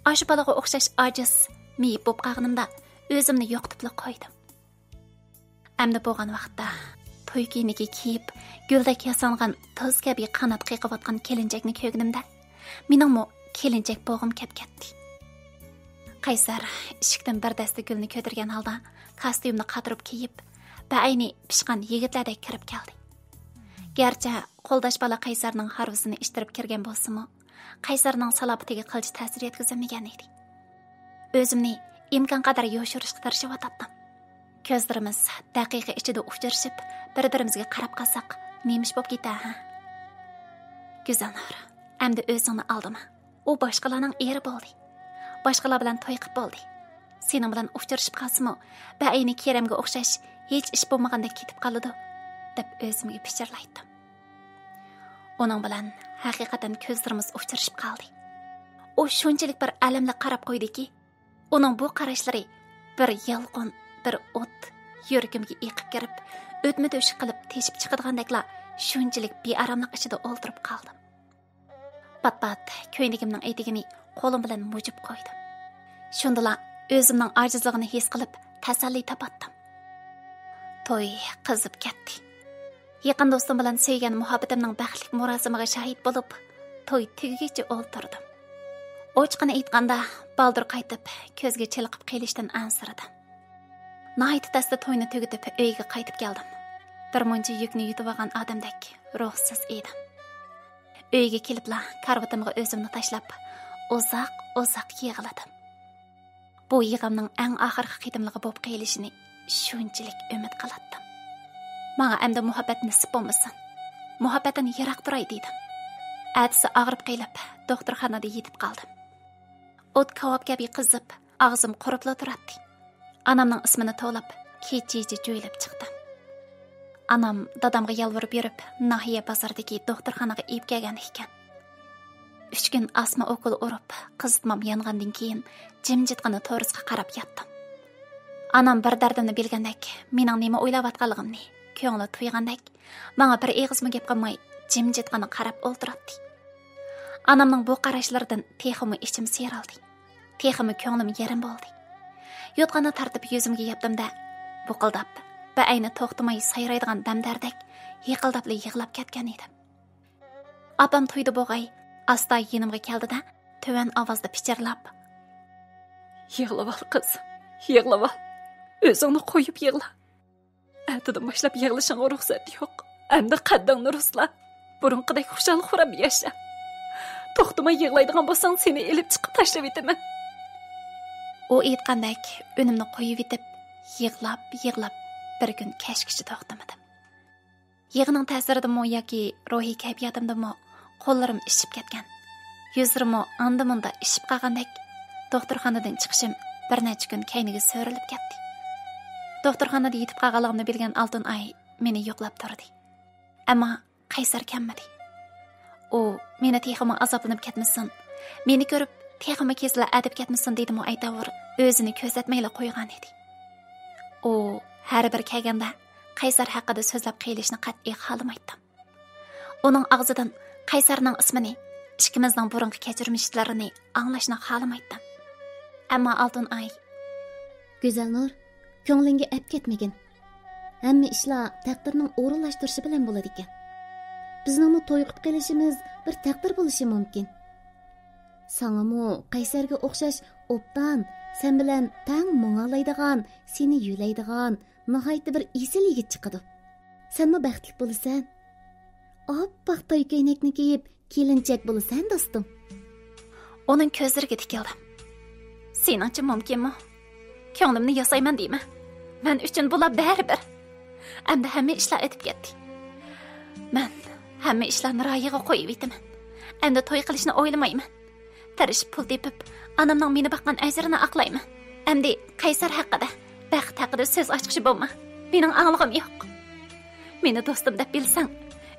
ئاشۇ بالىغا ئوخشاش ئاجىز، مېيىپ بولۇپ قالغىنىمدا ئۆزۈمنى يوقىتىپلا قويدۇم. ئەمدى بولغان ۋاقىتتا توي كىيىمىگە كىيىپ، گۈلدەك ياسانغان، تاز كەبى قانات قېقىۋاتقان كېلىنچەكنى كۆرگىنىمدە، مېنىڭمۇ كېلىنچەك بولغۇم كەپ كەتتى. قەيسەر ئىشىكتىن بىر دەستە گۈلنى كۆتۈرگەن ھالدا كاستيۇمنى قاتۇرۇپ كىيىپ، بەئەينى پىشقان يىگىتلەردەك كىرىپ كەلدى. گەرچە قولداش بالا قەيسەرنىڭ ھارۋىسىنى ئىتتىرىپ كىرگەن بولسىمۇ، قەيسەرنىڭ سالاپىتىگە قىلچە تەسىر يەتكۈزەلمىگەن ئىدى. ئۆزۈمنى ئىمكانقەدەر يوشۇرۇشقا تىرىشىۋاتاتتىم. كۆزلىرىمىز دەقىقە ئىچىدە ئۇچرىشىپ، بىر-بىرىمىزگە قاراپ قالساق، نېمە ئىش بولۇپ كېتە، ھە؟ گۈزەلنۇر، ئەمدى ئۆزۈڭنى ئالدىما. ئۇ باشقىلارنىڭ ئېرى بولدى. باشقىلار بىلەن توي قىپ بولدى. سېنىڭ بىلەن ئۇچرىشىپ قالسىمۇ، بەئەينى كېرەمگە ئوخشاش ھېچ ئىش بولمىغاندەك كېتىپ قالىدۇ، دەپ ئۆزۈمگە پىچىرلايتتىم. ئۇنىڭ بىلەن ھەقىقەتەن كۆزلىرىمىز ئۇچرىشىپ قالدى. ئۇ شۇنچىلىك بىر ئەلەملىك قاراپ قويدىكى، ئۇنىڭ بۇ قاراشلىرى بىر يالقۇن، بىر ئوت يۈرىكىمگە ئېقىپ كىرىپ، ئۆتمە تۆشۈك قىلىپ تېشىپ چىقىدىغاندەكلا شۇنچىلىك بىئاراملىق ئىچىدە ئولتۇرۇپ قالدىم. پات-پات كۆينىكىمنىڭ ئېتىكىنى قولۇم بىلەن مۇجۇپ قويدۇم. شۇندىلا ئۆزۈمنىڭ ئاجىزلىقىنى ھېس قىلىپ، تەسەللى تاپاتتىم. توي قىزىپ كەتتى. يېقىن دوستۇم بىلەن سۆيگەن مۇھەببىتىمنىڭ بەختلىك مۇراسىمىغا شاھىت بولۇپ، توي تۈگىگىچە ئولتۇردۇم. ئوچۇقىنى ئېيتقاندا، بالدۇر قايتىپ، كۆزگە چېلىقىپ قېلىشتىن ئەنسىرىدىم. ناھايىتى تەستە توينى تۈگىتىپ، ئۆيگە قايتىپ كەلدىم. بىر مۇنچە يۈكنى يۇتۇۋالغان ئادەمدەك روھسىز ئىدىم. ئۆيگە كېلىپلا كارىۋىتىمغا ئۆزۈمنى تاشلاپ، ئۇزاق-ئۇزاق يىغلىدىم. بۇ يىغامنىڭ ئەڭ ئاخىرقى قېتىملىقى بولۇپ قېلىشىنى شۇنچىلىك ئۈمىد قىلاتتىم. ماڭا ئەمدى مۇھەببەت نېسىپ بولمىسۇن. مۇھەببەتتىن يىراق تۇراي دېدىم. ئەتىسى ئاغرىپ قېلىپ، دوختۇرخانىدا يېتىپ قالدىم. ئوت كاۋاپ كەبى قىزىپ، ئاغزىم قۇرۇپلا تۇراتتى. ئانامنىڭ ئىسمىنى توۋلاپ، كېچىچە جۆيلۈپ چىقتىم. ئانام دادامغا يالۋۇرۇپ يۈرۈپ، ناھىيە بازىرىدىكى دوختۇرخانىغا ئېلىپ كەلگەن ئىكەن. ئۈچ كۈن ئاسما ئوكۇل ئۇرۇپ، قىزىتمام يانغاندىن كېيىن، جىمجىتقىنا تورۇسقا قاراپ ياتتىم. ئانام بىر دەردىمنى بىلگەندەك، مېنىڭ نېمە ئويلاۋاتقانلىقىمنى كۆڭلى تۇيغاندەك، ماڭا بىر ئېغىزمۇ گەپ قىلماي، جىمجىتقىنا قاراپ ئولتۇراتتى. ئانامنىڭ بۇ قاراشلىرىدىن تېخىمۇ ئىچىم سىيرىلدى. تېخىمۇ كۆڭلۈم يېرىم بولدى. يوتقاننى تارتىپ يۈزۈمگە ياپتىم-دە، بۇقۇلداپ، بەئەينى توختىماي سايرايدىغان دەمدەردەك، ھىقىلداپلا يىغلاپ كەتكەن ئىدىم. ئاپام تويدا بوغاي، ئاستا يېنىمغا كەلدى-دە، تۆۋەن ئاۋازدا پىچىرلاپ، «يىغلىۋال، قىز، يىغلىۋال. ئۆزۈڭنى قويۇپ يىغلا. ئەتىدىن باشلاپ يىغلىشىڭغا رۇخسەت يوق. ئەمدى قەددىڭنى رۇسلا. بۇرۇنقىدەك خۇشال-خۇرام ياشا. توختىماي يىغلايدىغان بولساڭ، سېنى ئېلىپ چىقىپ تاشلىۋېتىمەن.» ئۇ ئېيتقاندەك ئۈنۈمنى قويۇۋېتىپ، يىغلاپ-يىغلاپ بىر كۈن كەچكىچە توختىمىدىم. يىغىنىڭ تەسىرىدىنمۇ ياكى روھىي كەيپىياتىمدىنمۇ قوللىرىم ئىششىپ كەتكەن، يۈزلىرىممۇ ئاندا-مۇندا ئىششىپ قالغاندەك. دوختۇرخانىدىن چىقىشىم بىر نەچچە كۈن كەينىگە سۆرىلىپ كەتتى. دوختۇرخانىدا يېتىپ قالغانلىقىمنى بىلگەن ئالتۇن ئاي مېنى يوقلاپ تۇردى. ئەمما قەيسەر كەلمىدى. ئۇ مېنى تېخىمۇ ئازابلىنىپ كەتمىسۇن، مېنى كۆرۈپ تېخىمۇ كېسىلى ئەدىپ كەتمىسۇن دېدىمۇ ئەيتەۋۇر، ئۆزىنى كۆرسەتمەيلا قويغانىدى. ئۇ ھەر بىر كەلگەندە قەيسەر ھەققىدە سۆزلەپ قېلىشنى قەتئىي خالىمايتتىم. ئۇنىڭ ئاغزىدىن قەيسەرنىڭ ئىسمىنى، ئىككىمىزنىڭ بۇرۇنقى كەچۈرمىشلىرىنى ئاڭلاشنى خالىمايتتىم. ئەمما ئالتۇن ئاي، گۈزەلنۇر، كۆڭلۈڭگە ئەپ كەتمىگىن. ھەممە ئىشلار تەقدىرنىڭ ئورۇنلاشتۇرۇشى بىلەن بولىدىكەن. بىزنىڭمۇ توي قىلىپ قېلىشىمىز بىر تەقدىر بولۇشى مۇمكىن. ساڭىمۇ قەيسەرگە ئوخشاش ئوبدان، سەن بىلەن تەڭ ماڭالايدىغان، سېنى يۆلەيدىغان، ناھايىتى بىر ئېسىل يىگىت چىقىدۇ. سەنمۇ بەختلىك بولىسەن. ئاپئاق تاي كۆينەكنى كىيىپ، كېلىنچەك بولىسەن، دوستۇم. ئۇنىڭ كۆزلىرىگە تىكىلدىم. سېنىڭچە مۇمكىنمۇ؟ كۆڭلۈمنى ياسايمەن دېمە. مەن ئۈچۈن بۇلار بەرىبىر. ئەمدى ھەممە ئىشلار ئۆتۈپ كەتتى. مەن ھەممە ئىشلارنى رايىغا قويۇۋېتىمەن. ئەمدى توي قىلىشنى ئويلىمايمەن. تىرىشىپ پۇل تېپىپ، ئانامنىڭ مېنى باققان ئەجرىنى ئاقلايمەن. ئەمدى قەيسەر ھەققىدە، بەخت ھەققىدە سۆز ئاچقۇچى بولما. مېنىڭ ئاڭلىغۇم يوق. مېنى دوستۇم دەپ بىلسەڭ،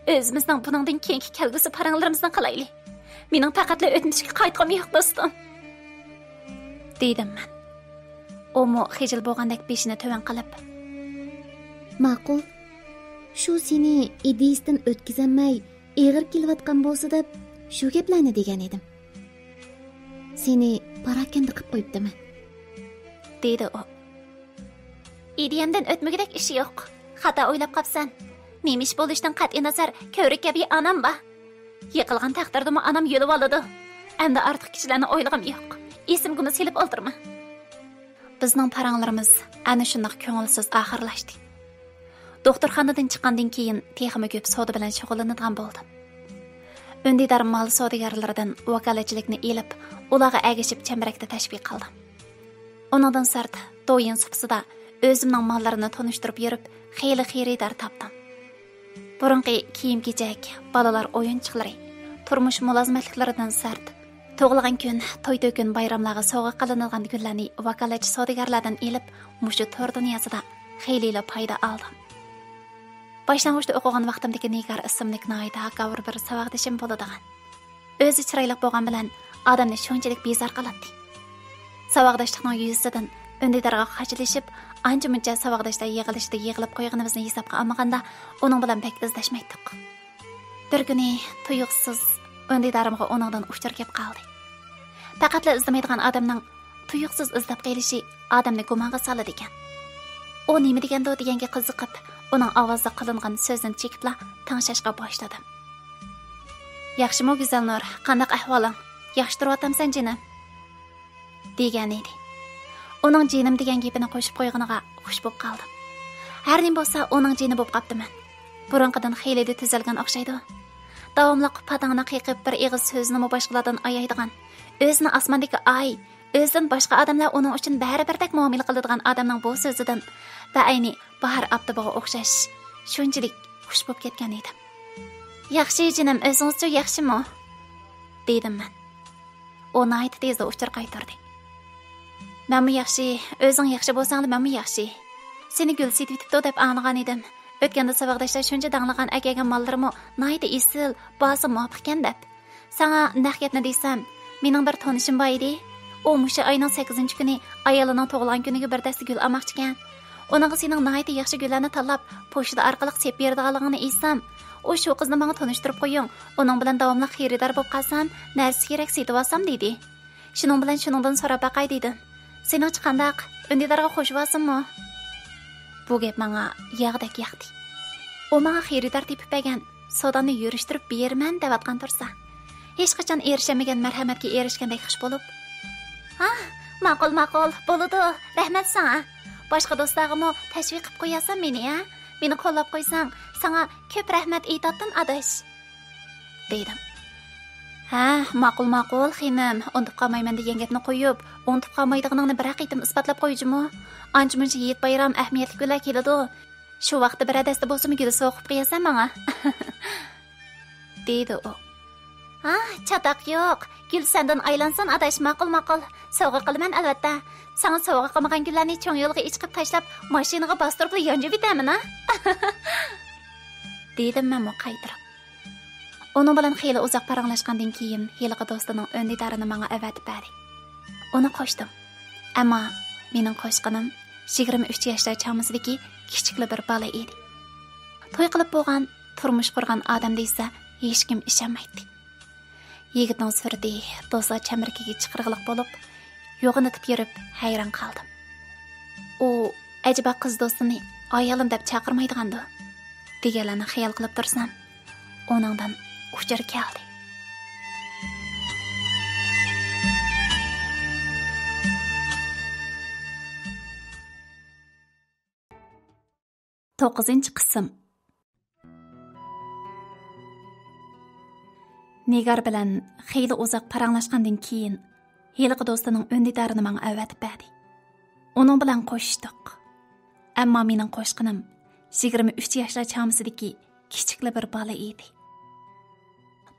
ئۆزىمىزنىڭ بۇنىڭدىن كېيىنكى كەلگۈسى پاراڭلىرىمىزنى قىلايلى. مېنىڭ پەقەتلا ئۆتمۈشكە قايتقۇم يوق، دوستۇم. دېدىم مەن. ئۇمۇ خىجىل بولغاندەك بېشىنى تۆۋەن قىلىپ، ماقۇل. شۇ سېنى ئىدىيىسىدىن ئۆتكۈزەلمەي، ئېغىر كېلىۋاتقان بولسا دەپ، شۇ گەپلەرنى دېگەن ئىدىم. سېنى پاراكەندە قىپ قويۇپتىمەن، دېدى ئۇ. ئىدىيەمدىن ئۆتمىگۈدەك ئىش يوق. خاتا ئويلاپ قاپسەن. نېمە ئىش بولۇشتىن قەتئىينەزەر، كۆۋرۈك كەبى ئانام بار. يىقىلغان تەقدىردىمۇ ئانام يۆلىۋالىدۇ. ئەمدى ئارتۇق كىشىلەرنى ئويلىغۇم يوق. ئېسىمگىمۇ سېلىپ ئولتۇرما. بىزنىڭ پاراڭلىرىمىز ئەنە شۇنداق كۆڭۈلسىز ئاخىرلاشتى. دوختۇرخانىدىن چىققاندىن كېيىن تېخىمۇ كۆپ سودا بىلەن شۇغۇللىنىدىغان بولدۇم. ئۈندىدار مال سودىگەرلىرىدىن ۋاكالەتچىلىكنى ئېلىپ، ئۇلارغا ئەگىشىپ چەمبىرەكتە تەشۋىق قىلدىم. ئۇنىڭدىن سىرت، دويىن سۇپىسىدا ئۆزۈمنىڭ ماللىرىنى تونۇشتۇرۇپ يۈرۈپ، خېلى خېرىدار تاپتىم. بۇرۇنقى كىيىم-كېچەك، بالىلار ئويۇنچۇقلىرى، تۇرمۇش مۇلازىمەتلىكلىرىدىن سىرت، تۇغۇلغان كۈن، توي-تۆكۈن، بايراملارغا سوۋغا قىلىنىدىغان گۈللەرنى ۋاكالەتچى سودىگەرلەردىن ئېلىپ، مۇشۇ تور دۇنياسىدا خېلىلا پايدا ئالدىم. باشلانغۇچتا ئوقۇغان ۋاقتىمدىكى نىگار ئىسىملىك ناھايىتى ھاكاۋۇر بىر ساۋاقدىشىم بولىدىغان. ئۆزى چىرايلىق بولغان بىلەن ئادەمنى شۇنچىلىك بىزار قىلاتتى. ساۋاقداشلىقنىڭ يۈزىسىدىن ئۈندىدارغا خاچىلىشىپ، ئانچە-مۇنچە ساۋاقداشلار يىغىلىشىدا يىغىلىپ قويغىنىمىزنى ھېسابقا ئالمىغاندا، ئۇنىڭ بىلەن بەك ئىزدەشمەيتتۇق. بىر كۈنى تۇيۇقسىز ئۈندىدارىمغا ئۇنىڭدىن ئۇچۇر كەپ قالدى. پەقەتلا ئىزدىمەيدىغان ئادەمنىڭ تۇيۇقسىز ئىزدەپ قېلىشى ئادەمنى گۇمانغا سالىدىكەن. ئۇ نېمە دېگەندۇ دېگەنگە قىزىقىپ، ئۇنىڭ ئاۋازدا قىلىنغان سۆزىنى چېكىپلا تىڭشاشقا باشلىدىم. «ياخشىمۇ، گۈزەلنۇر؟ قانداق ئەھۋالىڭ؟ ياخشى تۇرۇۋاتامسەن، جېنىم؟» دېگەن ئىدى. ئۇنىڭ جېنىم دېگەن گېپىنى قوشۇپ قويغىنىغا خۇش بولۇپ قالدىم. ھەر نېمە بولسا، ئۇنىڭ جېنى بولۇپ قاپتىمەن. بۇرۇنقىدىن خېلىلا تۈزەلگەن ئوخشايدۇ. داۋاملىق پاتىڭىنى قېقىپ، بىر ئېغىز سۆزىنىمۇ باشقىلاردىن ئايايدىغان، ئۆزىنى ئاسماندىكى ئاي، ئۆزىدىن باشقا ئادەملەر ئۇنىڭ ئۈچۈن بەرىبىردەك مۇئامىلە قىلىدىغان ئادەمنىڭ بۇ سۆزىدىن بەئەينى باھار ئاپتىپىغا ئوخشاش شۇنچىلىك خۇش بولۇپ كەتكەن ئىدىم. «ياخشى، جېنىم، ئۆزىڭىزچۇ، ياخشىمۇ؟» دېدىم مەن. ئۇ ناھايىتى تېزلا ئۇچۇر قايتۇردى. «مەنمۇ ياخشى، ئۆزۈڭ ياخشى بولساڭلا مەنمۇ ياخشى. سېنى گۈل سېتىۋېتىپتۇ دەپ ئاڭلىغان ئىدىم. ئۆتكەندە ساۋاقداشلار شۇنچە داڭلىغان ئەكەلگەن ماللىرىمۇ ناھايىتى ئېسىل، باھاسى مۇۋاپىقكەن دەپ. ساڭا نەق گەپنى دېسەم، مېنىڭ بىر تونۇشۇم بار ئىدى. ئۇ مۇشۇ ئاينىڭ سەككىزىنچى كۈنى ئايالىنىڭ تۇغۇلغان كۈنىگە بىر دەستە گۈل ئالماقچىكەن. ئۇنىڭغا سېنىڭ ناھايىتى ياخشى گۈللەرنى تاللاپ، پوچتا ئارقىلىق سېلىپ بېرىدىغانلىقىڭنى ئېيتسام، ئۇ شۇ قىزنى ماڭا تونۇشتۇرۇپ قويۇڭ، ئۇنىڭ بىلەن داۋاملىق خېرىدار بولۇپ قالسام، نەرسە كېرەك سېتىۋالسام» دېدى. شۇنىڭ بىلەن شۇنىڭدىن سوراپ باقاي دېدىم. سېنىڭچە قانداق؟ ئۈندىدارغا قوشۇۋالسۇنمۇ؟ بۇ گەپ ماڭا ياغدەك ياقتى. ئۇ ماڭا خېرىدار تېپىپ بەرگەن، سودامنى يۈرۈشتۈرۈپ بېرىمەن دەۋاتقان تۇرسا، ھېچقاچان ئېرىشەلمىگەن مەرھەمەتكە ئېرىشكەندەك خۇش بولۇپ، ھا، ماقۇل، ماقۇل، بولىدۇ، رەھمەت ساڭا. باشقا دوستلارغىمۇ تەشۋىق قىپ قويارسەن مېنى، ھە؟ مېنى قوللاپ قويساڭ، ساڭا كۆپ رەھمەت ئېيتاتتىم، ئاداش. دېدىم. ھە، ماقۇل، ماقۇل، خېنىم، ئۇنتۇپ قالمايمەن دېگەن گەپنى قويۇپ، ئۇنتۇپ قالمايدىغىنىڭنى بىرەر قېتىم ئىسپاتلاپ قويجىمۇ. ئانچە-مۇنچە ھېيت-بايرام، ئەھمىيەتلىك كۈنلەر كېلىدۇ. شۇ ۋاقىتتا بىرەر دەستە بولسىمۇ گۈل سوۋغا قىلىپ قويارسەن ماڭا. دېدى ئۇ. ھا، چاتاق يوق. گۈل سەندىن ئايلانسۇن، ئاداش، ماقۇل، ماقۇل. سوۋغا قىلىمەن، ئەلۋەتتە. ساڭا سوۋغا قىلمىغان گۈللەرنى چوڭ يولغا ئىچىقىپ تاشلاپ، ماشىنىغا باستۇرۇپلا يانجۇۋېتەمەن، ھا؟ دېدىم مەنمۇ قايتۇرۇپ. ئۇنىڭ بىلەن خېلى ئۇزاق پاراڭلاشقاندىن كېيىن، ھېلىقى دوستىنىڭ ئۈندىدارىنى ماڭا ئەۋەتىپ بەردى. ئۇنى قوشتۇم. ئەمما مېنىڭ قوشقىنىم يىگىرمە ئۈچ ياشلار چامىسىدىكى كىچىكلا بىر بالا ئىدى. توي قىلىپ بولغان، تۇرمۇش قۇرغان ئادەم دېسە، ھېچكىم ئىشەنمەيتتى. يىگىتنىڭ سۈرىتى دوستلار چەمبىرىكىگە چىقىرغىلىق بولۇپ، يوغىنىتىپ يۈرۈپ ھەيران قالدىم. ئۇ ئەجەبا قىز دوستىنى ئايالىم دەپ چاقىرمايدىغاندۇ؟ دېگەنلەرنى خىيال قىلىپ تۇرسام، ئۇنىڭدىن ئۇچۇر كەلدى. توققۇزىنچى قىسىم. نىگار بىلەن خېلى ئۇزاق پاراڭلاشقاندىن كېيىن، ھېلىقى دوستىنىڭ ئۈندىدارىنى ماڭا ئەۋەتىپ بەردى. ئۇنىڭ بىلەن قوشۇشتۇق. ئەمما مېنىڭ قوشقىنىم يىگىرمە ئۈچ ياشلار چامىسىدىكى كىچىكلا بىر بالا ئىدى.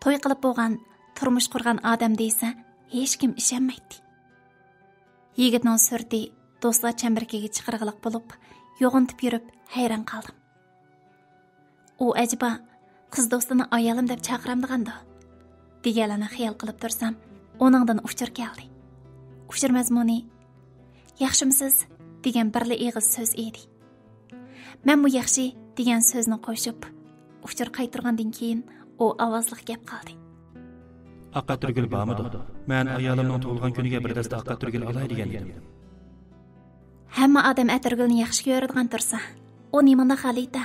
توي قىلىپ بولغان، تۇرمۇش قۇرغان ئادەم دېسە، ھېچكىم ئىشەنمەيتتى. يىگىتنىڭ سۈرىتى دوستلار چەمبىرىكىگە چىقىرغىلىق بولۇپ، يوغىنىتىپ يۈرۈپ ھەيران قالدىم. ئۇ ئەجەبا قىز دوستىنى ئايالىم دەپ چاقىرامدىغاندۇ؟ دېگەنلەرنى خىيال قىلىپ تۇرسام، ئۇنىڭدىن ئۇچۇر كەلدى. ئۇچۇر مەزمۇنى، «ياخشىمۇسىز؟» دېگەن بىرلا ئېغىز سۆز ئىدى. مەنمۇ «ياخشى» دېگەن سۆزنى قوشۇپ، ئۇچۇر قايتۇرغاندىن كېيىن، ئۇ ئاۋازلىق گەپ قىلدى. «ئاق ئەتىرگۈل بارمىدۇ؟ مەن ئايالىمنىڭ تۇغۇلغان كۈنىگە بىر دەستە ئاق ئەتىرگۈل ئالاي دېگەن ئىدىم.» ھەممە ئادەم ئەتىرگۈلنى ياخشى كۆرىدىغان تۇرسا، ئۇ نېمانداق غەلىتە؟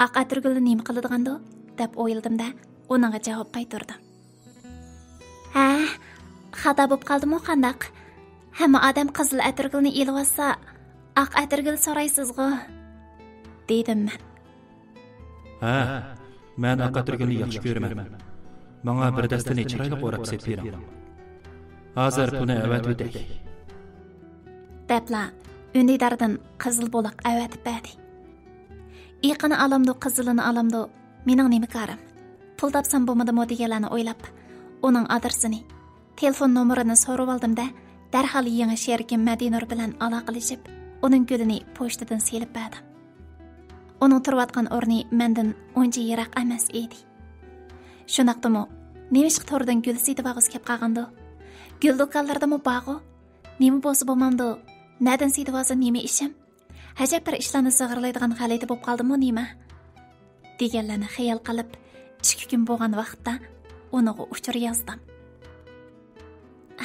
«ئاق ئەتىرگۈلنى نېمە قىلىدىغاندۇ؟» دەپ ئويلىدىم-دە، ئۇنىڭغا جاۋاب قايتۇردۇم. «ھە، خاتا بوپ قالدىمۇ قانداق؟ ھەممە ئادەم قىزىل ئەتىرگۈلنى ئېلىۋاتسا، ئاق ئەتىرگۈل سورايسىزغۇ؟ دېدىم مەن. ھە، مەن ئاق ئەتىرگۈلنى ياخشى كۆرىمەن. ماڭا بىر دەستىنى چىرايلىق ئوراپ سېلىپ بېرىڭ. ھازىر بۇنى ئەۋەتىۋېتەي. دەپلا ئۈندىداردىن قىزىل بولاق ئەۋەتىپ بەردى. ئېقىنى ئالامدۇ، قىزىلىنى ئالامدۇ، مېنىڭ نېمە كارىم؟ پۇل تاپسام بولمىدىمۇ دېگەنلەرنى ئويلاپ، ئۇنىڭ ئادرېسىنى، تېلېفون نومۇرىنى سورىۋالدىم-دە، دەرھال يېڭى شېرىكىم مەدىنۇر بىلەن ئالاقىلىشىپ، ئۇنىڭ گۈلىنى پوچتىدىن سېلىپ بەردىم. ئۇنىڭ تۇرۇۋاتقان ئورنى مەندىن ئۇنچە يىراق ئەمەس ئىدى. شۇنداقتىمۇ، نېمىشقا توردىن گۈل سېتىۋالغۇسى كەپ قالغاندۇ؟ گۈل دۇكانلىرىدىمۇ بارغۇ؟ نېمە بولسا بولمامدۇ؟ نەدىن سېتىۋالسا نېمە ئىشىم؟ ئەجەب بىر ئىشلارنى زىغىرلايدىغان غەلىتە بولۇپ قالدىمۇ نېمە؟ دېگەنلەرنى خىيال قىلىپ، ئىككى كۈن بولغان ۋاقىتتا ئۇنىڭغا ئۇچۇر يازدىم.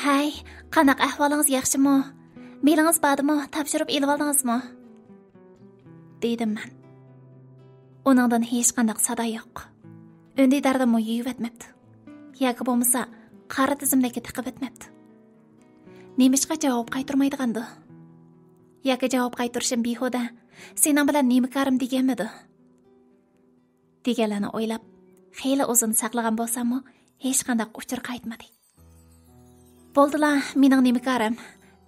ھەي، قانداق ئەھۋالىڭىز، ياخشىمۇ؟ مېلىڭىز باردىمۇ، تاپشۇرۇپ ئېلىۋالدىڭىزمۇ؟ دېدىم مەن. ئۇنىڭدىن ھېچقانداق سادا يوق. ئۈندىداردىنمۇ يېيىۋەتمەپتۇ. ياكى بولمىسا، قارا تىزىملىككە تىقىۋەتمەپتۇ. نېمىشقا جاۋاب قايتۇرمايدىغاندۇ؟ ياكى جاۋاب قايتۇرۇشۇم بىھۇدە، سېنىڭ بىلەن نېمە كارىم دېگەنمىدۇ؟ دېگەنلەرنى ئويلاپ، خېلى ئۇزۇن ساقلىغان بولساممۇ، ھېچقانداق ئۇچۇر قايتمىدى. بولدىلا، مېنىڭ نېمە كارىم؟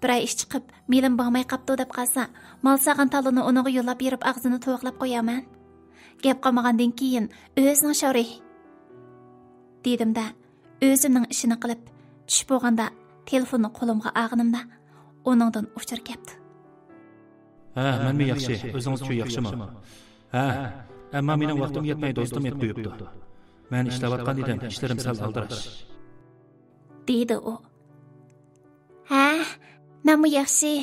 بىرەر ئىش چىقىپ، مېلىم بارماي قاپتۇ دەپ قالسا، مال سالغان تالوننى ئۇنىڭغا يوللاپ بېرىپ، ئاغزىنى تۇۋاقلاپ قويارمەن. گەپ قالمىغاندىن كېيىن، ئۆزىنىڭ شورى. دېدىم-دە، ئۆزۈمنىڭ ئىشىنى قىلىپ، چۈش بولغاندا تېلېفوننى قولۇمغا ئالغىنىمدا، ئۇنىڭدىن ئۇچۇر كەپتۇ. ھە، مەنمۇ ياخشى، ئۆزىڭىزچۇ، ياخشىمۇ؟ ھە، ئەمما مېنىڭ ۋاقتىم يەتمەي، دوستۇم يەپ قويۇپتۇ. مەن ئىشلەۋاتقان ئىدىم، ئىشلىرىم سەل ئالدىراش. دېدى ئۇ. ھە، مەنمۇ ياخشى،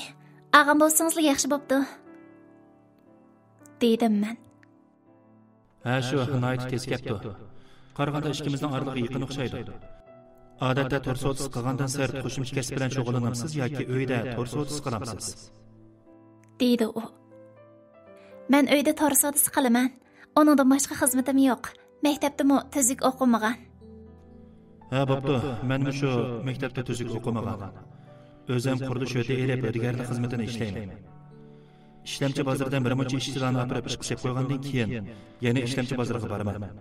ئالغان بولسىڭىزلا ياخشى بوپتۇ. دېدىم مەن. ھە، شۇ، ناھايىتى تېز كەپتۇ. قارىغاندا ئىككىمىزنىڭ ئارىلىقى يېقىن ئوخشايدۇ. ئادەتتە تور سودىسى قىلغاندىن سىرت قوشۇمچە كەسىپ بىلەن شۇغۇللىنامسىز ياكى ئۆيدە تور سودىسى قىلامسىز؟ دېدى ئۇ. مەن ئۆيدە تور سودىسى قىلىمەن. ئۇنىڭدىن باشقا خىزمىتىم يوق. مەكتەپتىمۇ تۈزۈك ئوقۇمىغان. ھە، بوپتۇ. مەنمۇ شۇ مەكتەپتە تۈزۈك ئوقۇمىغان. ئۆزۈم قۇرۇلۇش ھۆددە ئېلىپ، ھۆددىگەرلىك خىزمىتىنى ئىشلەيمەن. ئىشلەمچى بازىرىدىن بىر مۇنچە ئىشچىلارنى ئاپىرىپ ئىشقا سېلىپ قويغاندىن كېيىن، يەنە ئىشلەمچى بازىرىغا بارىمەن.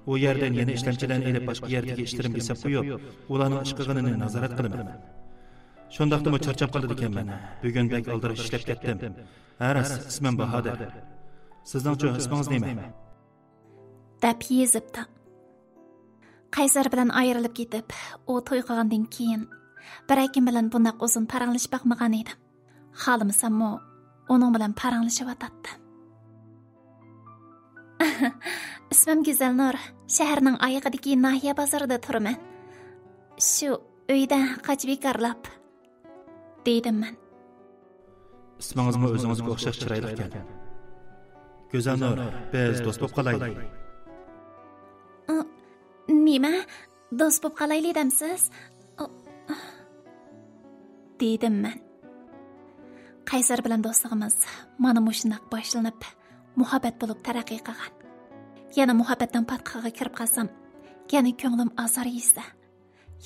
ئۇ يەردىن يەنە ئىشلەمچىلەرنى ئېلىپ، باشقا يەردىكى ئىشلىرىمگە سېلىپ قويۇپ، ئۇلارنىڭ ئىش قىلغىنىنى نازارەت قىلىمەن. شۇنداقتىمۇ چارچاپ قالىدىكەنمەن. بۈگۈن بەك ئالدىراش ئىشلەپ كەتتىم. ھە راست، ئىسمىم باھادىر. سىزنىڭچۇ، ئىسمىڭىز نېمە؟ دەپ يېزىپتۇ. قەيسەر بىلەن ئايرىلىپ كېتىپ، ئۇ توي قىلغاندىن كېيىن، بىرەر كىم بىلەن بۇنداق ئۇزۇن پاراڭلىشىپ باقمىغان ئىدىم. خالىمىساممۇ، ئۇنىڭ بىلەن پاراڭلىشىۋاتاتتىم. ئىسمىم گۈزەلنۇر، شەھەرنىڭ ئايىغىدىكى ناھىيە بازىرىدا تۇرىمەن. شۇ ئۆيدە قاچا بىكارلاپ. دېدىم مەن. ئىسمىڭىزمۇ ئۆزىڭىزگە ئوخشاش چىرايلىقكەن. گۈزەلنۇر، بىز دوست بولۇپ قالايلى. ئا، نېمە؟ دوست بولۇپ قالايلى دەمسىز؟ ئا، دېدىم مەن. قەيسەر بىلەن دوستلۇقىمىز مانا مۇشۇنداق باشلىنىپ، مۇھەببەت بولۇپ تەرەققىي قىلغان. يەنە مۇھەببەتنىڭ پاتقىقىغا كىرىپ قالسام، يەنە كۆڭلۈم ئازار يېسە،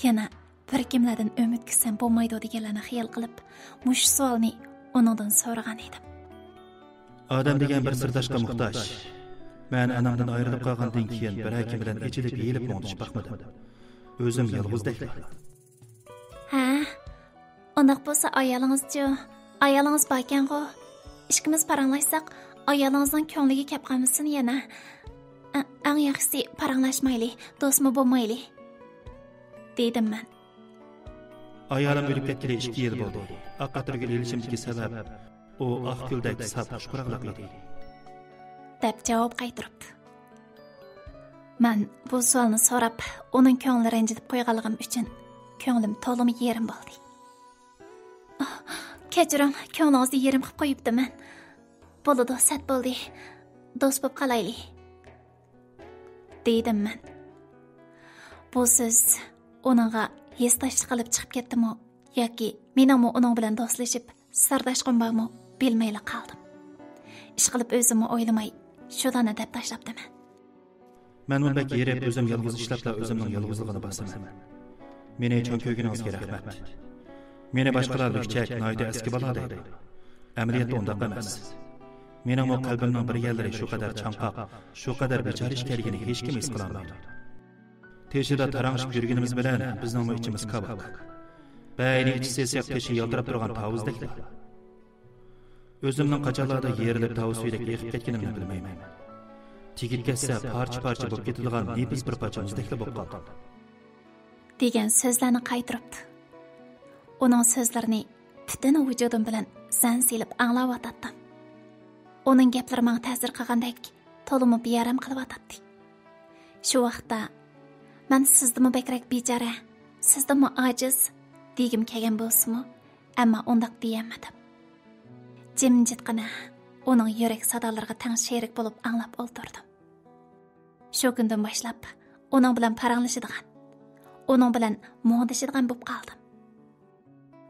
يەنە بىر كىملەردىن ئۈمىد كۈتسەم بولمايدۇ دېگەنلەرنى خىيال قىلىپ، مۇشۇ سوئالنى ئۇنىڭدىن سورىغان ئىدىم. ئادەم دېگەن بىر سىرداشقا موھتاج. مەن ئانامدىن ئايرىلىپ قالغاندىن كېيىن بىرەر كىم بىلەن ئېچىلىپ يېيىلىپ مۇڭدىشىپ باقمىدىم. ئۆزۈم يالغۇزدەكلا. ھە؟ ئۇنداق بولسا ئايالىڭىزچۇ؟ ئايالىڭىز باركەنغۇ؟ ئىككىمىز پاراڭلاشساق، ئايالىڭىزنىڭ كۆڭلىگە كەپ قالمىسۇن يەنە. ئە-، ئەڭ ياخشىسى پاراڭلاشمايلى، دوستمۇ بولمايلى. دېدىم مەن. ئايالىم ئۆلۈپ كەتكىلى ئىككى يىل بولدى. ئاق ئەتىرگۈل ئېلىشىمدىكى سەۋەب، ئۇ ئاق گۈلدەك ساپ خۇش پۇراقلىق ئىدى. دەپ جاۋاب قايتۇرۇپتۇ. مەن بۇ سوئالنى سوراپ، ئۇنىڭ كۆڭلىنى رەنجىتىپ قويغانلىقىم ئۈچۈن كۆڭلۈم تولىمۇ يېرىم بولدى. ئاھ، كەچۈرۈڭ، كۆڭلىڭىزنى يېرىم قىلىپ قويۇپتىمەن. بولىدۇ، سەت بولدى. دوست بولۇپ قالايلى. دېدىم مەن. بۇ سۆز ئۇنىڭغا ھېسداشلىق قىلىپ چىقىپ كەتتىمۇ ياكى مېنىڭمۇ ئۇنىڭ بىلەن دوستلىشىپ سىرداشقۇم بارمۇ بىلمەيلا قالدىم. ئىشقىلىپ ئۆزۈممۇ ئويلىماي شۇلارنى دەپ تاشلاپتىمەن. مەنمۇ بەك ھېرىپ، ئۆزۈم يالغۇز ئىشلەپلا ئۆزۈمنىڭ يالغۇزلۇقىنى باسىمەن. مېنى چوڭ كۆرگىنىڭىزگە رەھمەت. مېنى باشقىلار لۈكچەك، ناھايىتى ئەسكى بالا دەيدۇ. ئەمەلىيەتتە ئۇنداق ئەمەس. مېنىڭمۇ قەلبىمنىڭ بىر يەرلىرى شۇ قەدەر چاڭقاق، شۇ قەدەر بىچارە ئىكەنلىكىنى ھېچكىم ھېس قىلالمايدۇ. تېشىدا تاراڭشىپ يۈرگىنىمىز بىلەن بىزنىڭمۇ ئىچىمىز كاۋاك. بەينى ئىچى سېسىق، تېشى يالتىراپ تۇرغان تاۋۇزدەكلا. ئۆزۈمنىڭ قاچانلاردا يېرىلىپ تاۋۇز سۈيىدەك ئېقىپ كەتكىنىمنى بىلمەيمەن. تېگىپ كەتسە پارچە-پارچە بولۇپ كېتىدىغان نېپىز بىر پارچە مۇزدەكلا بولۇپ قالدىم. دېگەن سۆزلەرنى قايتۇرۇپتۇ. ئۇنىڭ سۆزلىرىنى پۈتۈن ۋۇجۇدۇم بىلەن زەن سېلىپ ئاڭلاۋاتاتتىم. ئۇنىڭ گەپلىرى ماڭا تەسىر قىلغاندەك، تولىمۇ بىئارام قىلىۋاتاتتى. شۇ ۋاقىتتا مەن سىزدىنمۇ بەكرەك بىچارە، سىزدىنمۇ ئاجىز دېگۈم كەلگەن بولسىمۇ، ئەمما ئۇنداق دېيەلمىدىم. جىمجىتقىنا ئۇنىڭ يۈرەك سادالىرىغا تەڭ شېرىك بولۇپ ئاڭلاپ ئولتۇردۇم. شۇ كۈندىن باشلاپ ئۇنىڭ بىلەن پاراڭلىشىدىغان، ئۇنىڭ بىلەن مۇڭدىشىدىغان بولۇپ قالدىم.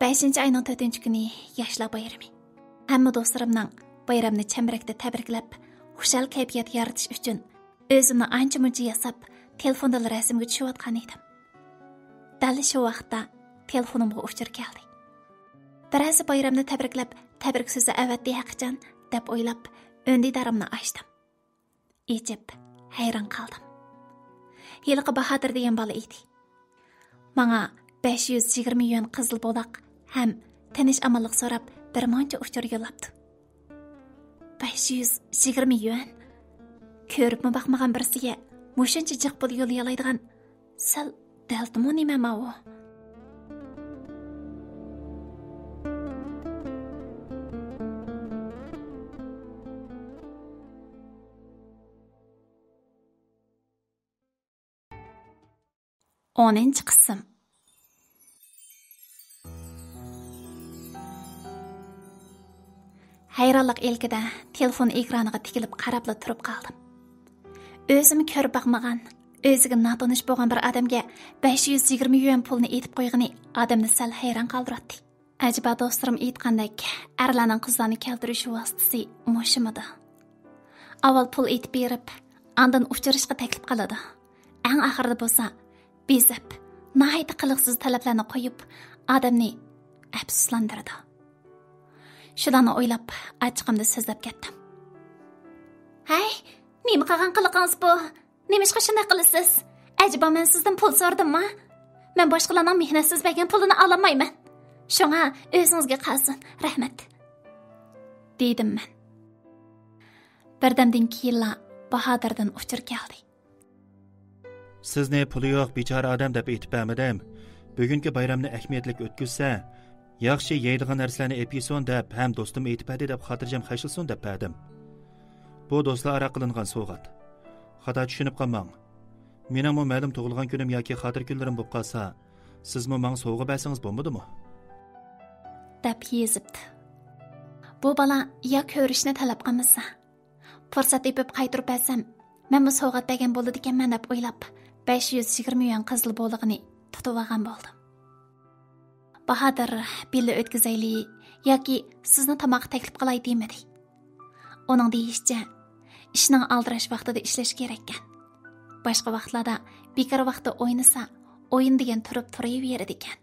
بەشىنچى ئاينىڭ تۆتىنچى كۈنى ياشلار بايرىمى. ھەممە دوستلىرىمنىڭ بايرامنى چەمبىرەكتە تەبرىكلەپ، خۇشال كەيپىيات يارىتىش ئۈچۈن ئۆزۈمنى ئانچە-مۇنچە ياساپ، تېلېفوندىلا رەسىمگە چۈشۈۋاتقان ئىدىم. دەل شۇ ۋاقىتتا تېلېفونۇمغا ئۇچۇر كەلدى. بىرەرسى بايرامنى تەبرىكلەپ، تەبرىك سۆزى ئەۋەتتى ھەقىچان دەپ ئويلاپ، ئۈندىدارىمنى ئاچتىم. ئېچىپ، ھەيران قالدىم. ھېلىقى باھادىر دېگەن بالا ئىدى. ماڭا بەش يۈز يىگىرمە يۈەن قىزىل بولاق ھەم تىنچ-ئامانلىق سوراپ بىر مۇنچە ئۇچۇر يوللاپتۇ. بەش يۈز يىگىرمە يۈەن؟ كۆرۈپمۇ باقمىغان بىرسىگە مۇشۇنچە جىق پۇل يوللىيالايدىغان سەل دەلتىمۇ نېمە ماۋۇ؟ ئونىنچى قىسىم. ھەيرانلىق ئىلكىدە تېلېفون ئېكرانىغا تىكىلىپ قاراپلا تۇرۇپ قالدىم. ئۆزىمۇ كۆرۈپ باقمىغان، ئۆزىگە ناتونۇش بولغان بىر ئادەمگە بەش يۈز يىگىرمە يۈەن پۇلنى ئېتىپ قويغىنى ئادەمنى سەل ھەيران قالدۇراتتى. ئەجەبا دوستلىرىم ئېيتقاندەك، ئەرلەرنىڭ قىزلارنى كەلتۈرۈش ۋاسىتىسى مۇشۇمىدۇ؟ ئاۋۋال پۇل ئېتىپ بېرىپ، ئاندىن ئۇچرىشىشقا تەكلىپ قىلىدۇ. ئەڭ ئاخىرىدا بولسا بېزەپ، ناھايىتى قىلىقسىز تەلەپلەرنى قويۇپ، ئادەمنى ئەپسۇسلاندۇرىدۇ. شۇلارنى ئويلاپ، ئاچچىقىمدا سۆزلەپ كەتتىم. ھەي، نېمە قىلغان قىلىقىڭىز بۇ؟ نېمىشقا شۇنداق قىلىسىز؟ ئەجەبا مەن سىزدىن پۇل سورىدىمما؟ مەن باشقىلارنىڭ مېھنەتسىز بەرگەن پۇلىنى ئالالمايمەن. شۇڭا ئۆزىڭىزگە قالسۇن، رەھمەت، دېدىم مەن. بىردەمدىن كېيىنلا باھادىردىن ئۇچۇر كەلدى. سىزنى پۇلى يوق بىچارە ئادەم دەپ ئېيتىپ بەرمىدىم. بۈگۈنكى بايرامنى ئەھمىيەتلىك ئۆتكۈزسە، ياخشى يەيدىغان نەرسىلەرنى ئېلىپ يېسۇن دەپ ھەم دوستۇم ئېيتىپ بەردى دەپ خاتىرجەم خەجلىسۇن دەپ بەردىم. بۇ دوستلار ئارا قىلىنغان سوۋغات. خاتا چۈشىنىپ قالماڭ. مېنىڭمۇ مەلۇم تۇغۇلغان كۈنۈم ياكى خاتىرە كۈنلىرىم بولۇپ قالسا، سىزمۇ ماڭا سوۋغا بەرسىڭىز بولمىدىمۇ؟ دەپ يېزىپتۇ. بۇ بالا يا كۆرۈشنى تەلەپ قىلمىسا، پۇرسەت تېپىپ قايتۇرۇپ بەرسەم، مەنمۇ سوۋغات بەرگەن بولىدىكەنمەن دەپ ئويلاپ، بەش يۈز يىگىرمە يۈەن قىزىل بولىقىنى تۇتۇۋالغان بولدۇم. باھادىر، بىللە ئۆتكۈزەيلى ياكى سىزنى تاماققا تەكلىپ قىلاي دېمىدى. ئۇنىڭ دېيىشىچە، ئىشنىڭ ئالدىراش ۋاقتىدا ئىشلەش كېرەككەن. باشقا ۋاقىتلاردا بىكار ۋاقتى ئوينىسا، ئويۇن دېگەن تۇرۇپ تۇرۇۋېرىدىكەن.